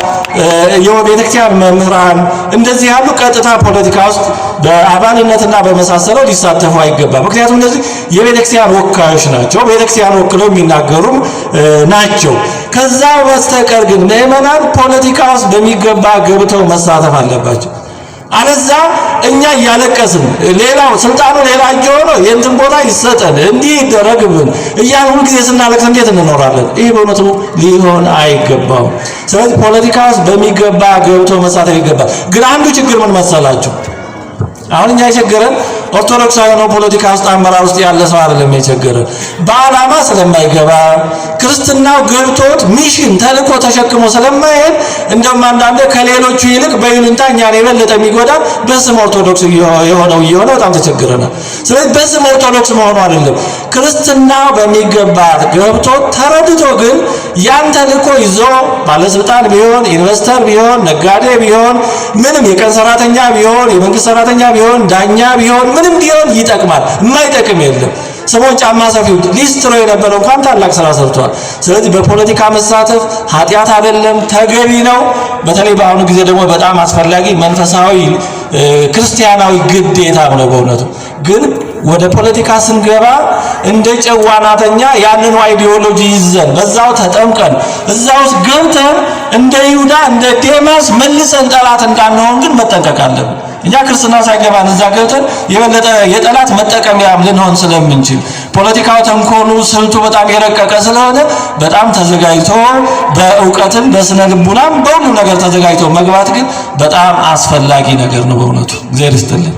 የቤተክርስቲያን መምህራን እንደዚህ ያሉ ቀጥታ ፖለቲካ ውስጥ በአባልነትና በመሳሰለው ሊሳተፉ አይገባም። ምክንያቱም እነዚህ የቤተክርስቲያን ወካዮች ናቸው። ቤተክርስቲያን ወክለው የሚናገሩም ናቸው። ከዛ በስተቀር ግን ምዕመናን ፖለቲካ ውስጥ በሚገባ ገብተው መሳተፍ አለባቸው። አለዛ እኛ እያለቀስን ሌላው ስልጣኑ ሌላ እጅ ሆኖ የእንትን ቦታ ይሰጠን እንዲህ ይደረግብን እያልን ሁልጊዜ ስናለቅስ እንዴት እንኖራለን? ይህ በእውነቱ ሊሆን አይገባውም። ስለዚህ ፖለቲካ ውስጥ በሚገባ ገብቶ መሳተፍ ይገባል። ግን አንዱ ችግር ምን መሰላችሁ? አሁን እኛ የቸገረን ኦርቶዶክሳዊ ሆኖ ፖለቲካ ውስጥ አመራር ውስጥ ያለ ሰው አይደለም የቸገረን። በዓላማ ስለማይገባ ክርስትናው ገብቶት mission ተልእኮ ተሸክሞ ስለማይሄድ እንደውም አንዳንዴ ከሌሎቹ ይልቅ በይሉኝታ እኛን የበለጠ የሚጎዳ በስም ኦርቶዶክስ የሆነው እየሆነ በጣም ተቸግረናል። ስለዚህ በስም ኦርቶዶክስ መሆኑ አይደለም ክርስትናው በሚገባ ገብቶ ተረድቶ ግን ያን ተልእኮ ይዞ ባለስልጣን ቢሆን investor ቢሆን ነጋዴ ቢሆን ምንም የቀን ሰራተኛ ቢሆን የመንግስት ሰራተኛ ቢሆን ዳኛ ቢሆን ምንም ቢሆን ይጠቅማል። የማይጠቅም የለም። ስምዖን ጫማ ሰፊው ሊስትሮ የነበረው እንኳን ታላቅ ስራ ሰርቷል። ስለዚህ በፖለቲካ መሳተፍ ኃጢአት አይደለም፣ ተገቢ ነው። በተለይ በአሁኑ ጊዜ ደግሞ በጣም አስፈላጊ መንፈሳዊ ክርስቲያናዊ ግዴታም ነው። በእውነቱ ግን ወደ ፖለቲካ ስንገባ እንደ ጨዋናተኛ ያንኑ ideology ይዘን በዛው ተጠምቀን እዛ ውስጥ ገብተን እንደ ይሁዳ እንደ ዴማስ መልሰን ጠላት እንዳንሆን ግን መጠንቀቅ አለብን። እኛ ክርስትና ሳይገባን እዛ ገብተን የበለጠ የጠላት መጠቀሚያም ልንሆን ስለምንችል ፖለቲካው፣ ተንኮሉ፣ ስልቱ በጣም የረቀቀ ስለሆነ በጣም ተዘጋጅቶ በእውቀትም በስነ ልቡናም በሁሉም ነገር ተዘጋጅቶ መግባት ግን በጣም አስፈላጊ ነገር ነው። በእውነቱ እግዚአብሔር ይስጥልን።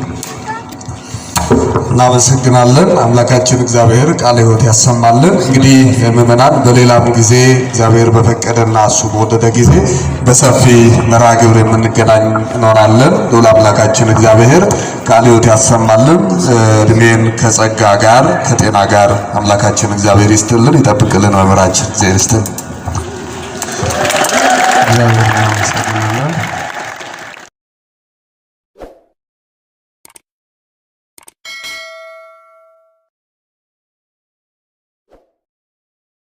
እናመሰግናለን። አምላካችን እግዚአብሔር ቃለ ሕይወት ያሰማልን። እንግዲህ ምዕመናን በሌላም ጊዜ እግዚአብሔር በፈቀደና እሱ በወደደ ጊዜ በሰፊ መርሃ ግብር የምንገናኝ እንሆናለን። ልዑል አምላካችን እግዚአብሔር ቃለ ሕይወት ያሰማልን። እድሜን ከጸጋ ጋር ከጤና ጋር አምላካችን እግዚአብሔር ይስጥልን፣ ይጠብቅልን። መምህራችን እግዚአብሔር ይስጥልን። እግዚአብሔር እናመሰግናለን።